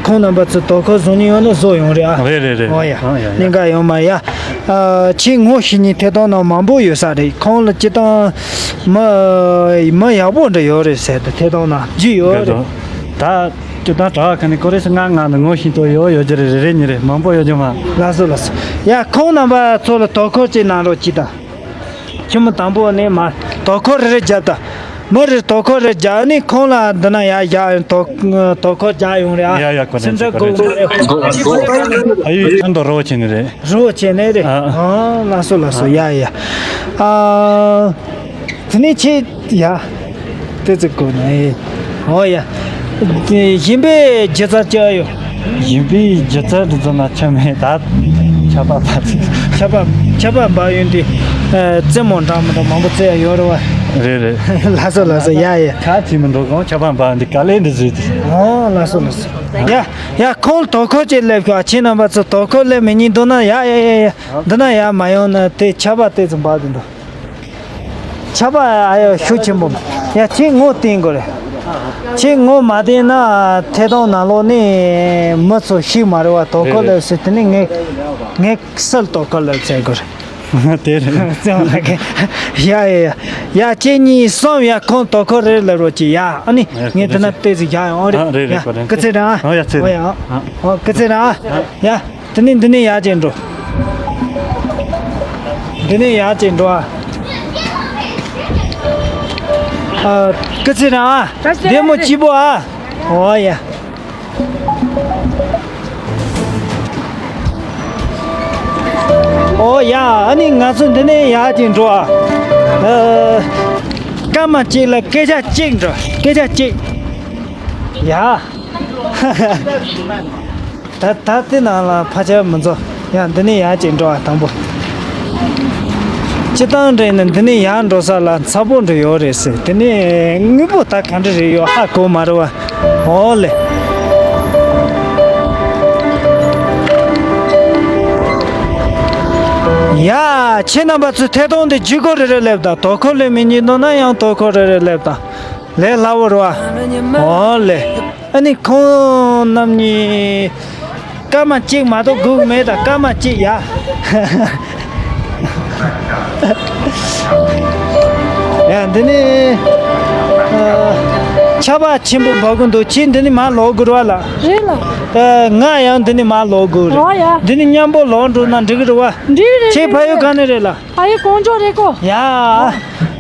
ཁོང་རྣམ་པ་ཚོ་དོ་ཁུར་བཟུང་ནི་ཡོད་ན་བཟོ་ཡོང་རེད་ཨ། རེད་རེད་རེད། ཨོ་ཡ། ཨ་ཡ་ཡ། གནད་འགག་ཡོད་མ་ཡ། ཨ། ཁྱེད་ངོ་ཤེས་ནི་ཐད་གཏོང་ནང་མང་པོ་ཡོད་ས་རེད། ཁོང་ལ་སྤྱིར་བཏང་མི་མི་ཡག་པོ་འདྲ་ཡོད་རེད་ཟེར་ཏེ་ཐད་གཏོང་ནང་བརྒྱུད་ཡོད་རེད། ད་སྤྱིར་བཏང་གྲྭ་བ་ཁ་ནས་ཀོ་རེ་སི་ང་ང་ནས་ངོ་ཤེས་ཏོ་ཡོད་ཡོད་ཀྱི་རེད། རེ་རེ་གཉིས་རེད། མང་པོ་ཡོད་ཀྱི་མ། ལགས་སོ་ལགས་སོ། ཡ། ཁོང་རྣམ་པ་ཚོ་ལ་དོ་ཁུར་ཅིག་གནང་རོགས་གྱིས་དང་། ཁྱི་མོ་དང་པོ་ནས་མར་དོ་ཁུར་རེ་རེ་རྒྱབ་དང་། མི་རེར་དོ་ཁུར་རེ་རྒྱག་ནས་ཁོང་ལ་འདི་ན་ཡར་བཞག་ཡོང་། དོ་དོ་ཁུར་རྒྱག་ཡོང་རེད་ཨ། ཡ་ཡ། ཁོ་ནས་སེམས་ཁྲལ་དགོས་མ་རེད། ཨ་ཡུ་ཨ་མདོ་རོ་ཆེ་ནི་རེད། རོ་ཆེ་ནི་རེད། ཨ། ཨ། ལགས་སོ་ལགས་སོ། ཡ་ཡ། ཨ། དེ་ནས་ཁྱེད་ཡ། དེ་ཚོ་དགོས་ནི། ཨོ་ཡ། དེ་ཞིམ་པའི་སྒྱུ་རྩལ་ཅི་ཡོད། ཞིམ་པའི་སྒྱུ་རྩལ་འདི་ཚོ་ན་ཆ་མེད་ད། ཆར་པ་བབས། ཆར་པ་ཆར་པ་འབབ་ཡོང་དུས། ཨ། རྩེད་མོ་འདྲ་མི་འདྲ་མང་པོ་རྩེ་ཡ་ཡོད་རེད་བ། རེད་རེད། ལགས་སོ་ལགས་སོ། ཡ་ཡ། ཆ་ཆི་མི་འགྲོ་གོང་ཆར་པ་འབབ་འདི་ག་ལེ་འདི་བཟོས་ཏེ། ཨོ་ལགས་སོ་ལགས་སོ། ཡ་ཡ། ཁོང་དོ་ཁུར་ཅིག་སླེབས་ཤོག་ཁྱེད་རྣམ་པ་ཚོ་དོ་ཁུར་སླེབས་མི་ཉན་འདུག་ན་ཡ་ཡ་ཡ་ཡ། འདི་ན་ཡ་མ་ཡོང་ན་དེ་ཆར་པ་དེ་ཚོ་འབབ་འདུག་ཆར་པ་ཨ་ཡོ་ཤུགས་ཆེན་པོ། ཡ་ཁྱེད་ངོ་བསྟན་དགོས་རེད། ཁྱེད་ངོ་མ་བསྟན་ན་ཐད་གཏོང་ནང་ལོགས་ནས་མི་ཚོ་ཤེས་མ་རེད་བ། དོ་ཁུར་རེད་རེད། སླེབས་ཟེར། དེ་ནས་ངས་ངས་གསལ་དོ་ཁུར་སླེབས་ཟེར་དགོས་རེད། དེ་རེད། བཙན་བ་ལགས་ཀྱིས། ཡ་ཡ་ཡ། ཡ་ཁྱེད་གཉིས་གསུམ་ཡ། ཁོང་དོ་ཁུར་རེ་སླེབས་རོགས་གྱིས་ཡ། ཨ་ནི་ངས་དེ་ན་ལྟས་ཟིག་བཞག་ཡོང་། ཨོ་རེད། ཨ་རེད་རེད། ཡ་ཁོ་རེད། སྐུ་ཚེ་རིང་ཨ། ཨོ་ཡ་ཚེ་ཨོ་ཡ། རིང་། ཨོ་སྐུ་ཚེ་རིང་ཨ། ཡ། དེ་ནས་འདི་ནས་ཡར་ཅིག་འགྲོ། འདི་ནས་ཡར་ཅིག་འགྲོ་ཨ། ཨ། སྐུ་ཚེ་རིང་ཨ། བདེ་མོ་སྐྱིད་པོ་ཨ། ཨོ་ཡ། ཨོ་ཡ། ཨ་ནི་ང་ཚོ་འདི་ནས་ཡར་ཅིག་འགྲོ་ཨ། ཨ། སྐར་མ་གཅིག་ལ་སྐད་ཆ་གཅིག་འདྲི། སྐད་ཆ་གཅིག་ཡ། ད་ད་དེ་ནང་ལ་ཕལ་ཆེར་མི་འཛོམས། ཡ། འདི་ནས་ཡར་ཅིག་འགྲོ་བ། དང་པོ། སྤྱིར་བཏང་འདྲ་ཡིན་ན་འདི་ནས་ཡར་འགྲོ་ས་ལ་ཚ་པོ་འདྲ་ཡོད་རེད་ཟེར། དེ་ནས་དངོས་པོ་ད་ག་འདྲ་རེད་ཡོད་ཧ་གོ་མ་རེད་བ། ཨོ་ལེ། ཡ། ཁྱེད་རྣམ་པ་ཚོས་ཐད་གཏོང་དེ་བརྒྱུད་སྐོར་རེ་རེ་སླེབས་དང་། དོ་ཁུར་སླེབས་མི་ཉན་འདུག་ན་ཡང་དོ་ཁུར་རེ་རེ་སླེབས་དང་། ལས་སླ་བོ་རེད་བ། ཨོ་ལེ། ཨ་ནི་ཁོང་རྣམ་གཉིས་སྐར་མ་གཅིག་མ་གཏོགས་སྒུག་མེད་ད། སྐར་མ་གཅིག་ཡ། ཡ། འདི་ནི། ཨ། ཆར་པ་ཆེན་པོ་འབབ་གི་འདུག་ཁྱེད་འདི་ནི་མར་ལོག་དགོས་རེད་བ་ལ། རེད་ལ། ཨ། ང་ཡང་འདི་ནི་མར་ལོག་དགོས་རེད། ཨོ་ཡ། འདི་ནི་མཉམ་པོ་ལོག་འགྲོ་ན་འགྲིག་གི་རེད་བ། འགྲིག་རེད། ཁྱེད་ཕ་ཡུལ་ག་ནས་རེད་ལ། ཕ་ཡུལ་གོང་ཇོ་རེད་གོ། ཡ།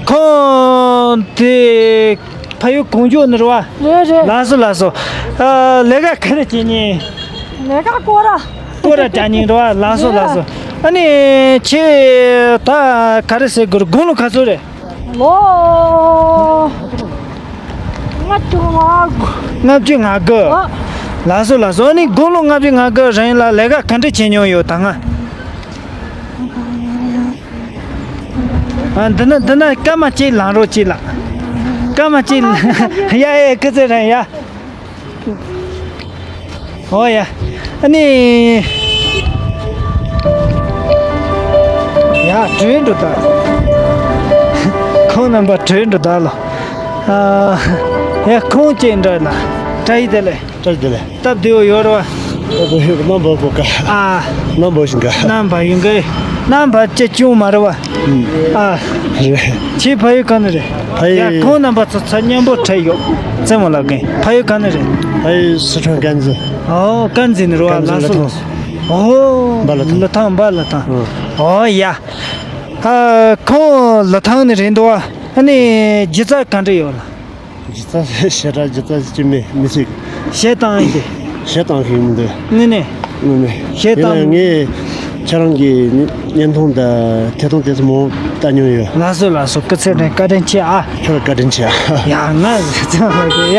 ཁོང་དེ་ཕ་ཡུལ་གོང་ཇོ་ནས་རེད་བ། རེད་རེད། ལགས་སོ་ལགས་སོ། ཨ། ལས་ཀ་ག་རེ་བྱེད་ཉེ། ལས་ཀ་སྐོར་ར། སྐོར་ར་རྒྱག་ཉེ་རེད་བ། ལགས་སོ་ལགས་སོ། ཨ་ནི་ཁྱེད་ད་ག་རེ་ཟེར་དགོས་རེད། དགུང་ལོ་ག་ཚོད་རེད། ལོ་ལྔ་བཅུ་ང་དགུ། ལྔ་བཅུ་ང་དགུ། ཨ། ལགས་སོ་ལགས་སོ། ཨ་ནི་དགུང་ལོ་ལྔ་བཅུ་ང་དགུ་རིང་ལ་ལས་ཀ་ག་འདྲ་བྱེད་མྱོང་ཡོད་ད་སྔ། ཨ། འདི་ན་འདི་ན་སྐར་མ་གཅིག་ལངས་རོགས་གྱིས་ལ། སྐར་མ་གཅིག་ལངས། ཡ་ཡ། སྐུ་ཚེ་རིང་ཡ། ཨོ་ཡ། ཨ་ནི། ཡ། བྲོས་འགྲོ་ད། ཁོང་རྣམ་པ་བྲོས་འགྲོ་ད་ལོ། ཨ། ཡ། ཁོང་ཅིག་འདྲ་ལ། བཀྲ་ཤིས་བདེ་ལེགས། བཀྲ་ཤིས་བདེ་ལེགས། སྟབས་བདེ་བོ་ཡོད་རེད་བ། སྟབས་བདེ་བོ་ཡོད། རྣམ་པ་བོ་ག། ཨ། རྣམ་པ་བཞིན་ག། རྣམ་པ་ཡིན་གི། རྣམ་པ་ཅི་བྱུང་མ་རེད་བ། ཨ། རེད། ཁྱེད་ཕ་ཡུལ་ག་ནས་རེད། ཕ་ཡུལ། ཡ། ཁོང་རྣམ་པ་ཚོ་ཚ་མཉམ་པོ་ཁྲིད་ཡོད། རྩེད་མོ་ལབ་མཁན། ཕ་ཡུལ་ག་ནས་རེད། ཕ་ཡུལ་སི་ཁྲོན་དཀར་མཛེས། ཨོ། དཀར་མཛེས་ནས་རེད་བ། དཀར་མཛེས་ལ་ཐང་། ཨོ། འབའ་ལ་ཐང་། ལ་ཐང་། འབའ་ལ་ཐང་། ཨོ་ཡ། ཨ། ཁོང་ལ་ཐང་ནས་རེད་འདུག་བ། ཨ་ནི་སྒྱུ་རྩལ་ག་འདྲ་ཡོད་ལ། སྒྱུ་རྩལ་ཞེ་དྲག་སྒྱུ་རྩལ་ཅི་མེད་མི་སྲིད། གཞས་བཏང་ཡིན་ཏེ། གཞས་བཏང་མཁན་མི་འདུག་དངོས་གནས། དངོས་གནས། གཞས་བཏང་། ཡིན་ན་ངས་ཁྱེད་རང་གི་བརྙན་ཐུང་དང་ཐད་གཏོང་དེ་ཚོ་མང་པོ་ལྟ་མྱོང་ཡོད། ལགས་སོ་ལགས་སོ། སྐུ་ཚེ་རིང་། བཀའ་དྲིན་ཆེ་ཨ། ཁྱོད་ལ་བཀའ་དྲིན་ཆེ་ཨ། ཡ། ང་ཚང་མ་གི་ཡ།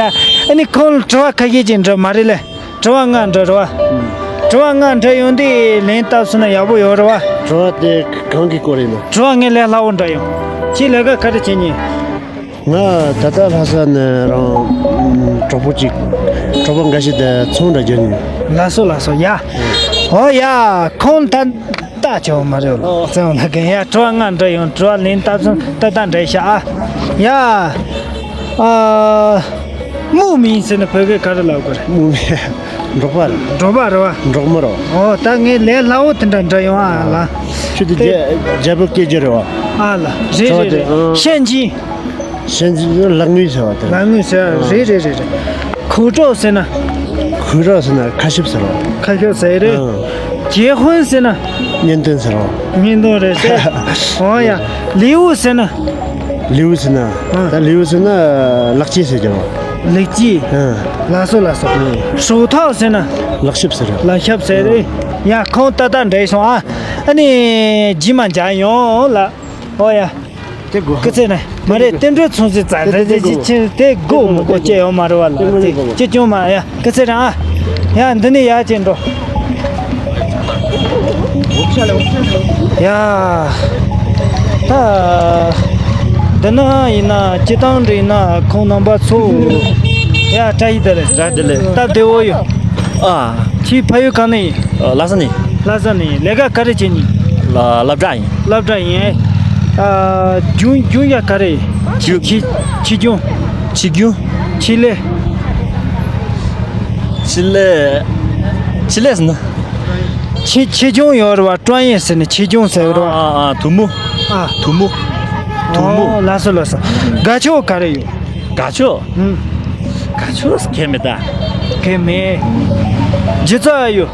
ཨ་ནི་ཁོང་ལ་དྲི་བ་ཁ་ཤས་ཅིག་འདྲི་མ་རེད་ལེ། དྲི་བ་ལྔ་འདྲི་རེད་བ། དྲི་བ་ལྔ་འདྲི་ཡོང་དུས་ལན་བཏབ་སོང་ན་ཡག་པོ་ཡོད་རེད་བ། དྲི་བ་དེ་གང་གི་སྐོར་ཡིན་ནམ། དྲི་བ་ངས་ལས་སླ་བོ་འདྲི་ཡོང་། ཁྱེད་ལས་ཀ་ག་རེ་བྱེད་མྱོང་། ང་ད་ལྟ་ལྷ་ས་ནས་རང་གྲོགས་པོ་གཅིག་གྲོགས་པོ་འགའ་ཞིག་དང་ཚོང་འདྲ་རྒྱག་ནས། ལགས་སོ་ལགས་སོ། ཡ། ཨོ་ཡ། ཁོང་ད་ལྟ་ཆོག་མ་རེད་ལ། ཨོ། བཙན་བ་ལགས་ཀྱིས་ཡ་དྲི་བ་ལྔ་འདྲི་ཡོང་། དྲི་བ་ལན་བཏབ་སོང་། ཏག་ཏག་འདྲི་ཤག་ཨ། ཡ། ཨ། མུའུ་མིན་ཟེར་ན་བོད་སྐད་ག་རེ་ལབ་དགོས་རེད། མུའུ་མིན། འབྲོག་པ་རེད། འབྲོག་པ་རེད་བ། འབྲོག་མི་རེད། ཨོ། ད་ངས་ལས་སླ་བོ་དེ་འདྲ་འདྲི་ཡོང་ཨ་ལ། ཁྱོད་དེ་དེ་རྒྱ་རྒྱལ་པོ་སྐད་ཆ་རེད་བ། ཨ་ལ། རེད་རེད་རེད། ཨ། ཤན་ཅིན། ཤན་ཅིན་ལག་དངུལ་ཟེར་བ་དེ། ལག་དངུལ་ཟེར། ཨ། རེད་རེད་རེད་རེད། གུའུ་ཀྲོའུ་ཟེར་ན། གུའུ་ཀྲོའུ་ཟེར་ན་ཁ་ཤབ་ཟེར་བ། ཁ་ཤབ་ཟེར་རེད། ཨ། ཀྱེ་ཧུན་ཟེར་ན། གཉེན་སྟོན་ཟེར་བ། གཉེན་སྟོན་རེད་ཟེར། ཨོ་ཡ། ལེའུ་ཟེར་ན། ལེའུ་ཟེར་ན། ཨ། ད་ལེའུ་ཟེར་ན་ལག་སྐྱེས་ཟེར་གྱི་རེད་བ། ལེགས་སྐྱེས། ཨ། ལགས་སོ་ལགས་སོ། ཧྲོ་ཐའོ་ཟེར་ན། ལག་ཤབ་ཟེར། ལག་ཤབ་ཟེར་རེད། ཡ། ཁོང་ཏག་ཏག་འདྲི་སོང་ཨ། ཨ་ནི་རྗེས་མ་མཇལ་ཡོང་ལ། ཨོ་ཡ། དེ་དགོས། སྐུ་ཚེ་ནས་མ་རེད། བསྟན་འགྲོའི་མཚུངས་གཞི་རྩ་རྩ་ཅི་ཅི་ཅི་དེ་དགོས་མི་དགོས་ཅི་ཡོད་མ་རེད་བ་ལ། དེ་ཅི་ཅུང་མ་ཡ། སྐུ་ཚེ་རང་ཨ། ཡ། འདི་ནས་ཡར་ཅིག་འགྲོ། ཡ། ད། འདི་ན་ཡིན་ན་སྤྱིར་བཏང་འདྲ་ཡིན་ན་ཁོང་རྣམ་པ་ཚོ། ཡ། བཀྲ་ཤིས་བདེ་ལེགས། བཀྲ་ཤིས་བདེ་ལེགས། སྟབས་བདེ་བོ་ཡོད། ཨ། ཁྱེད་ཕ་ཡུལ་གང་ནས་ཡིན། ཨ། ལྷ་ས་ནས། ལྷ་ས་ནས་ཡིན། ལས་ཀ་ག་རེ་བྱེད་ནི། ལ་སློབ་གྲྭ་ཡིན། སློབ་གྲྭ་ཡིན། ཨ། རྒྱུན་རྒྱུན་ཡ་ག་རེ་ཡིན། རྒྱུན། ཆེ་ཆེ་རྒྱུན། ཆེ་རྒྱུན། ཆེད་ལས། ཆེད་ལས། ཆེད་ལས་ཟེར་ན། ཆེ་ཆེ་ཆུང་ཡོད་རེད་བ། ཀྲོང་ཡན་ཟེར་ནས་ཆེ་ཆུང་ཟེར་རེད་བ། ཨ་ཨ་དུ་མུ། ཨ། དུ་མུ། དུ་མུ། ཨོ་ལགས་སོ་ལགས་སོ། དགའ་ཕྱོགས་ག་རེ་ཡོད། དགའ་ཕྱོགས། ཨུམ། དགའ་ཕྱོགས་གལ་མེད་ད། གལ་མེད། སྒྱུ་རྩལ་ཡོད།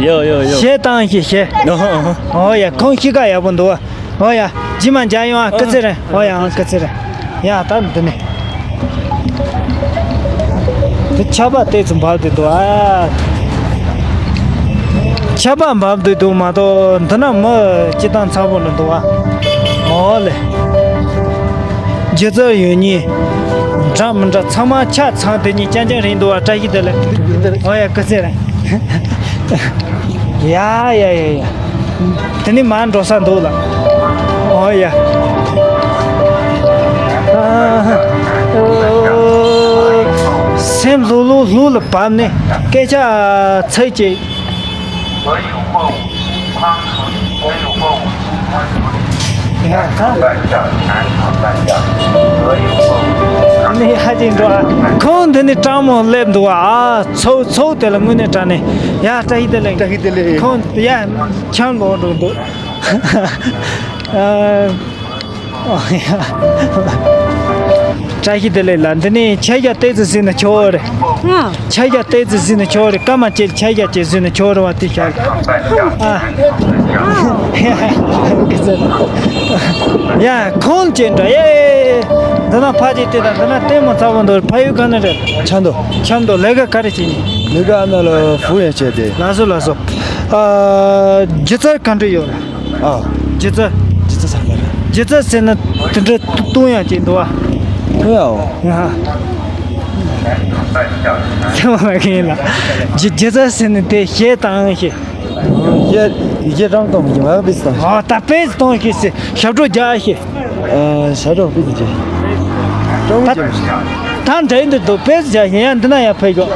ཡོ་ཡོ་ཡོ། གཞས་བཏང་ཞིག་གཞས། ཨོ་ཡ། ཁོང་གཤིས་ཀ་ཡག་པོ་འདུག་ཨོ་ཡ། རྗེས་མ་མཇལ་ཡོང་ཨ། སྐུ་ཚེ་རིང་། ཨོ་ཡ། ཨང་། སྐུ་ཚེ་རིང་། ཡ་ད་འདི་ནས། འདི་ཆར་པ་ཏོག་ཙམ་འབབ་བསྡད་འདུག་ཨ། ཆར་པ་འབབ་བསྡད་འདུག་མ་གཏོགས་འདི་ན་མི་སྐྱིད་ཐང་ཚ་པོ་ལ་འདུག་ཨ། ཨོ་ལེ། སྒྱུ་རྩལ་ཡོད་མཁན། འདྲ་མི་འདྲ་ཚང་མ་ཆ་ཚང་དེ་གཉིས་རྐྱང་རྐྱང་རེད་འདུག་ཨ། བཀྲ་ཤིས་བདེ་ལེགས། ཨོ་ཡ། སྐུ་ཚེ་རིང་། ཡ་ཡ་ཡ་ཡ། དེ་ནི་མར་འགྲོ་ས་འདུག་ལ། ཨོ་ཡ། ཨ་ཧ། སེམས་ལྷུག་ལྷུག་ལྷུག་ལ་བབས་ནས་སྐད་ཆ་ཚིག་གཅིག་ཡ་ཧ། ནི་ཧ་ཅིང་འགྲོ་ཨ། ཁོང་འདི་ནི་སྤྲང་མོ་སླེབས་འདུག་ཨ། ཚོགས་ཚོགས་དེ་ལ་དངོས་གནས་དྲང་གནས། ཡ་བཀྲ་ཤིས་བདེ་ལེགས། བཀྲ་ཤིས་བདེ་ལེགས། ཁོང་ཡ་ཆང་ལོག་འགྲོ་འདུག་ཨ། ཨོ་ཡ། བཀྲ་ཤིས་བདེ་ལེགས་ལ། འདི་ནི་ཆ་རྒྱ་ཏོག་ཙམ་གཟིགས་ན་ཆོག་རེད། ཨ། ཆ་རྒྱ་ཏོག་ཙམ་གཟིགས་ན་ཆོག་རེད། སྐར་མ་གཅིག་ཆ་རྒྱ་གཅིག་གཟིགས་ན་ཆོག་རེད་བ། དེ་ཤར། ཨ། ཡ་ཁོང་ཅན་འདྲ། ཡེ། འདི་ན་ཕ་ཅིག་དེ་དང་འདི་ན་ལྟད་མོ་ཚ་པོ་འདུག་ཕ་ཡུལ་ག་ནས་རེད། ཆབ་མདོ། ཆབ་མདོ། ལས་ཀ་ག་རེ་བྱེད་ནི། ལས་ཀ་ཨ་ན་ལ་ཧྥུ་ཡན་བྱས་ཏེ། ལགས་སོ་ལགས་སོ། ཨ། སྒྱུ་རྩལ་ག་འདྲ་ཡོད་རེད། ཨ། སྒྱུ་རྩལ། སྒྱུ་རྩལ་ཚང་མ་རེད། སྒྱུ་རྩལ་ཟེར་ན་དེ་འདྲ་བཏུང་ཡག་ཅིག་འདུག་བ། བཏུང་ཡག་འོ། ཡ། ཚང་མ་མཁན་ལ། སྒྱུ་སྒྱུ་རྩལ་ཟེར་ན་དེ་གཞས་བཏང་ཞིག་གཞས་གཞས་བཏང་གཏོང་གི་མ་པིས་བཏང་། ཨ། ད་པིས་གཏོང་ཞིག་ཟེར། ཞབས་བྲོ་རྒྱག་ཞིག་ཨ། ཞབས་བྲོ་པིས་རྒྱག་ད་འདྲ་འདི་འདུག་པིས་རྒྱག་ཞིག་ཡང་འདི་ན་ཡང་ཕེབས་ཤོག་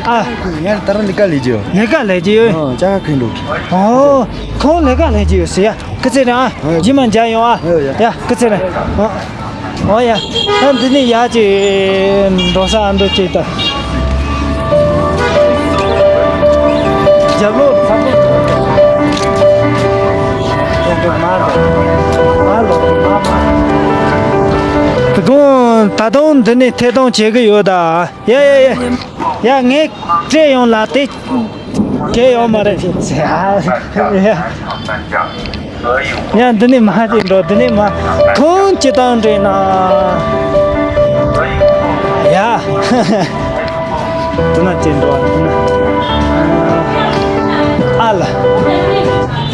ཨ། ཡང་ད་རུང་ལས་ཀ་ལས་ཀྱི་ཡོད། ལས་ཀ་ལས་ཀྱི་ཡོད། ཨ། ཅ་ག་ཁེན་འགྲོ། ཨོ། ཁོང་ལས་ཀ་ལས་ཀྱི་ཡོད་ཟེར་ཡ། སྐུ་ཚེ་རིང་ཨ། ཨ། རྗེས་མ་མཇལ་ཡོང་ཨ། ཨ་ཡ། ཡ་སྐུ་ཚེ་རིང་ཨ། ཨོ་ཡ། ད་འདི་ནས་ཡར་ཅིག་འགྲོ་ས་ཨ་འདུག་ཅིག་ད། རྒྱབ་ལོགས་ཚ་པོ། དེ་དགོང་ད་དུང་འདི་ནས་ཐད་གཏོང་བྱེད་གི་ཡོད་ད། ཡ་ཡ་ཡ། ཡ་ངས་སྤྲད་ཡོང་ལ་དེ་སྤྲད་ཡོང་མ་རེད། ཡ་འདི་ནས་མར་ཅིག་འགྲོ། འདི་ནས་མར་ཁོང་ཅི་བཏང་འདྲེན་ན། ཡ་འདི་ན་ཅིག་འགྲོ། འདི་ན་ཨ་ལ།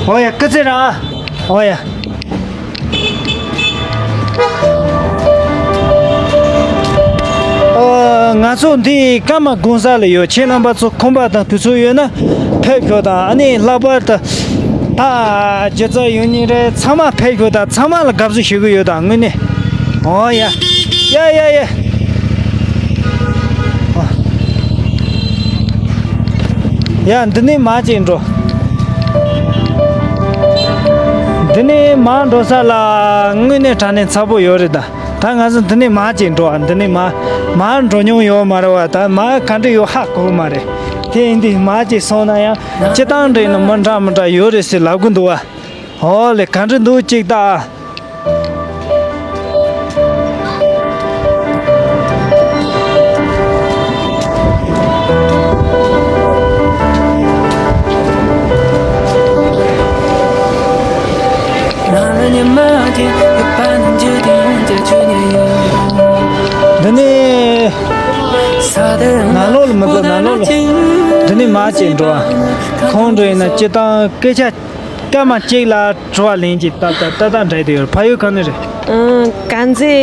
ཨོ་ཡ་སྐུ་ཚེ་རིང་ཨ། ཨོ་ཡ། ཨོ། ང་ཚོ་འདི་ཀརྨ་གུང་གསར་ལ་ཡོད། ཁྱེད་རྣམ་པ་ཚོ་ཁོམ་པ་དང་དུས་ཚོད་ཡོད་ན་ཕེབས་ཤོག་དང་། ཨ་ནི་ལྷག་པར་དུ་ད་སྒྱུ་རྩལ་ཡོད་མཁན་རེད། ཚང་མ་ཕེབས་ཤོག་དང་། ཚང་མ་ལ་དགའ་བསུ་ཞུ་གི་ཡོད་དང་དངོས་གནས། ཨོ་ཡ། ཡ་ཡ་ཡ། ཡ་འདི་ནས་མར་ཅིག་འགྲོ། འདི་ནས་མར་འགྲོ་ས་ལ་དངོས་གནས་དྲང་གནས་ཚ་པོ་ཡོད་རེད་ད། ད་ང་ཚོ་འདི་ནས་མར་ཅིག་འགྲོ་ཨ། འདི་ནས་མར་མར་འགྲོ་མྱོང་ཡོད་མ་རེད་བ། ད་མར་ག་འདྲ་ཡོད་ཧ་གོ་གི་མ་རེད། དེ་ཡིན་དུས་མར་ཅིག་སོང་ན་ཡང་སྤྱིར་བཏང་འདྲ་ཡིན་ན་མི་འདྲ་མི་འདྲ་ཡོད་རེད་ཟེར་ལབ་གི་འདུག་བ། ཨོ་ལེ་ག་འདྲ་འདུག་ཅིག་ལྟ་ཨ། འདི་ནས་ནང་ལོགས་ལ་མི་འགྲོ། ནང་ལོགས་ལ། འདི་ནས་མར་ཅིག་འགྲོ་ཨ། ཁོང་འགྲོ་ཡིན་ན་སྤྱིར་བཏང་སྐད་ཆ་སྐར་མ་གཅིག་ལ་དྲི་བ་ལན་གཅིག་ཏག་ཏག་ཏག་ཏག་འདྲ་དེ་ཡོད། ཕ་ཡུལ་ག་ནས་རེད། ཨ། དཀར་མཛེས་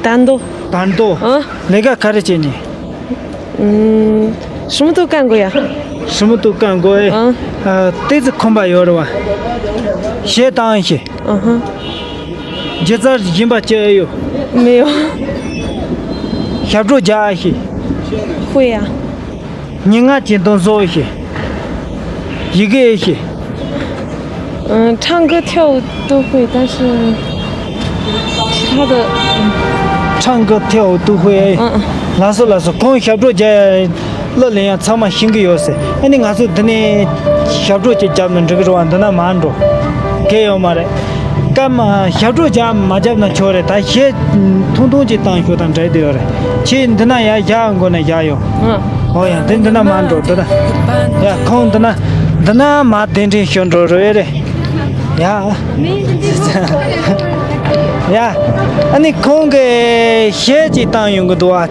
དར་མདོ། དར་མདོ། ཨ། ལས་ཀ་ག་རེ་བྱེད་ནི། ཨུམ། ཧྲི་མོ་ཏོག་བཀང་དགོས་ཡ། ཧྲི་མོ་ཏོག་བཀང་དགོས་ཨེ། ཨ། ཨ། ཏོག་ཙམ་ཁོམ་པ་ཡོད་རེད་བ། གཞས་བཏང་ཞིག་ཨ་ཧ། སྒྱུ་རྩལ་གཞན་པ་ཅི་ཡོད། མེད་ཡོད། ཞབས་བྲོ་རྒྱག་ཞིག 会呀。 སྙན་ངག་གཅིག་འདོན་བཟོ་ཞིག 一个一个。 嗯，唱歌跳舞都会，但是唱歌跳舞都会。 ལགས་སོ་ལགས་སོ། ཁོང་ཞབས་བྲོ་རྒྱག་ཡ་གླུ་ལེན་ཡ་ཚང་མ་ཤེས་ཀྱི་ཡོད་ཟེར། ཨ་ནི་ང་ཚོ་འདི་ནས་ཞབས་བྲོ་ཅིག་བརྒྱབ་ན་འགྲིག་གི་རེད་བ། འདི་ན་མར་འགྲོ། གལ་ཡོད་མ་རེད། སྐར་མ་ཞབས་བྲོ་རྒྱག་མ་བརྒྱབ་ན་ཆོག་རེད། ད་གཞས་ཐུང་ཐུང་ཅིག་བཏང་ཞོག་དང་འབྲེལ་བསྡད་ཡོད་རེད། ཁྱེད་འདི་ན་ཡར་བཞག་དགོས་ན་བཞག་ཡོང་། ཨོ་ཡ། འདི་འདི་ན་མར་འགྲོ། འདི་ན། ཡ། ཁོང་འདི་ན། འདི་ན་མར་གདན་འདྲེན་ཞུ་འགྲོ་རེད་རེད། ཡ། ཡ། ཨ་ནི་ཁོང་གིས་གཞས་ཅིག་བཏང་ཡོང་གི་འདུག་བ།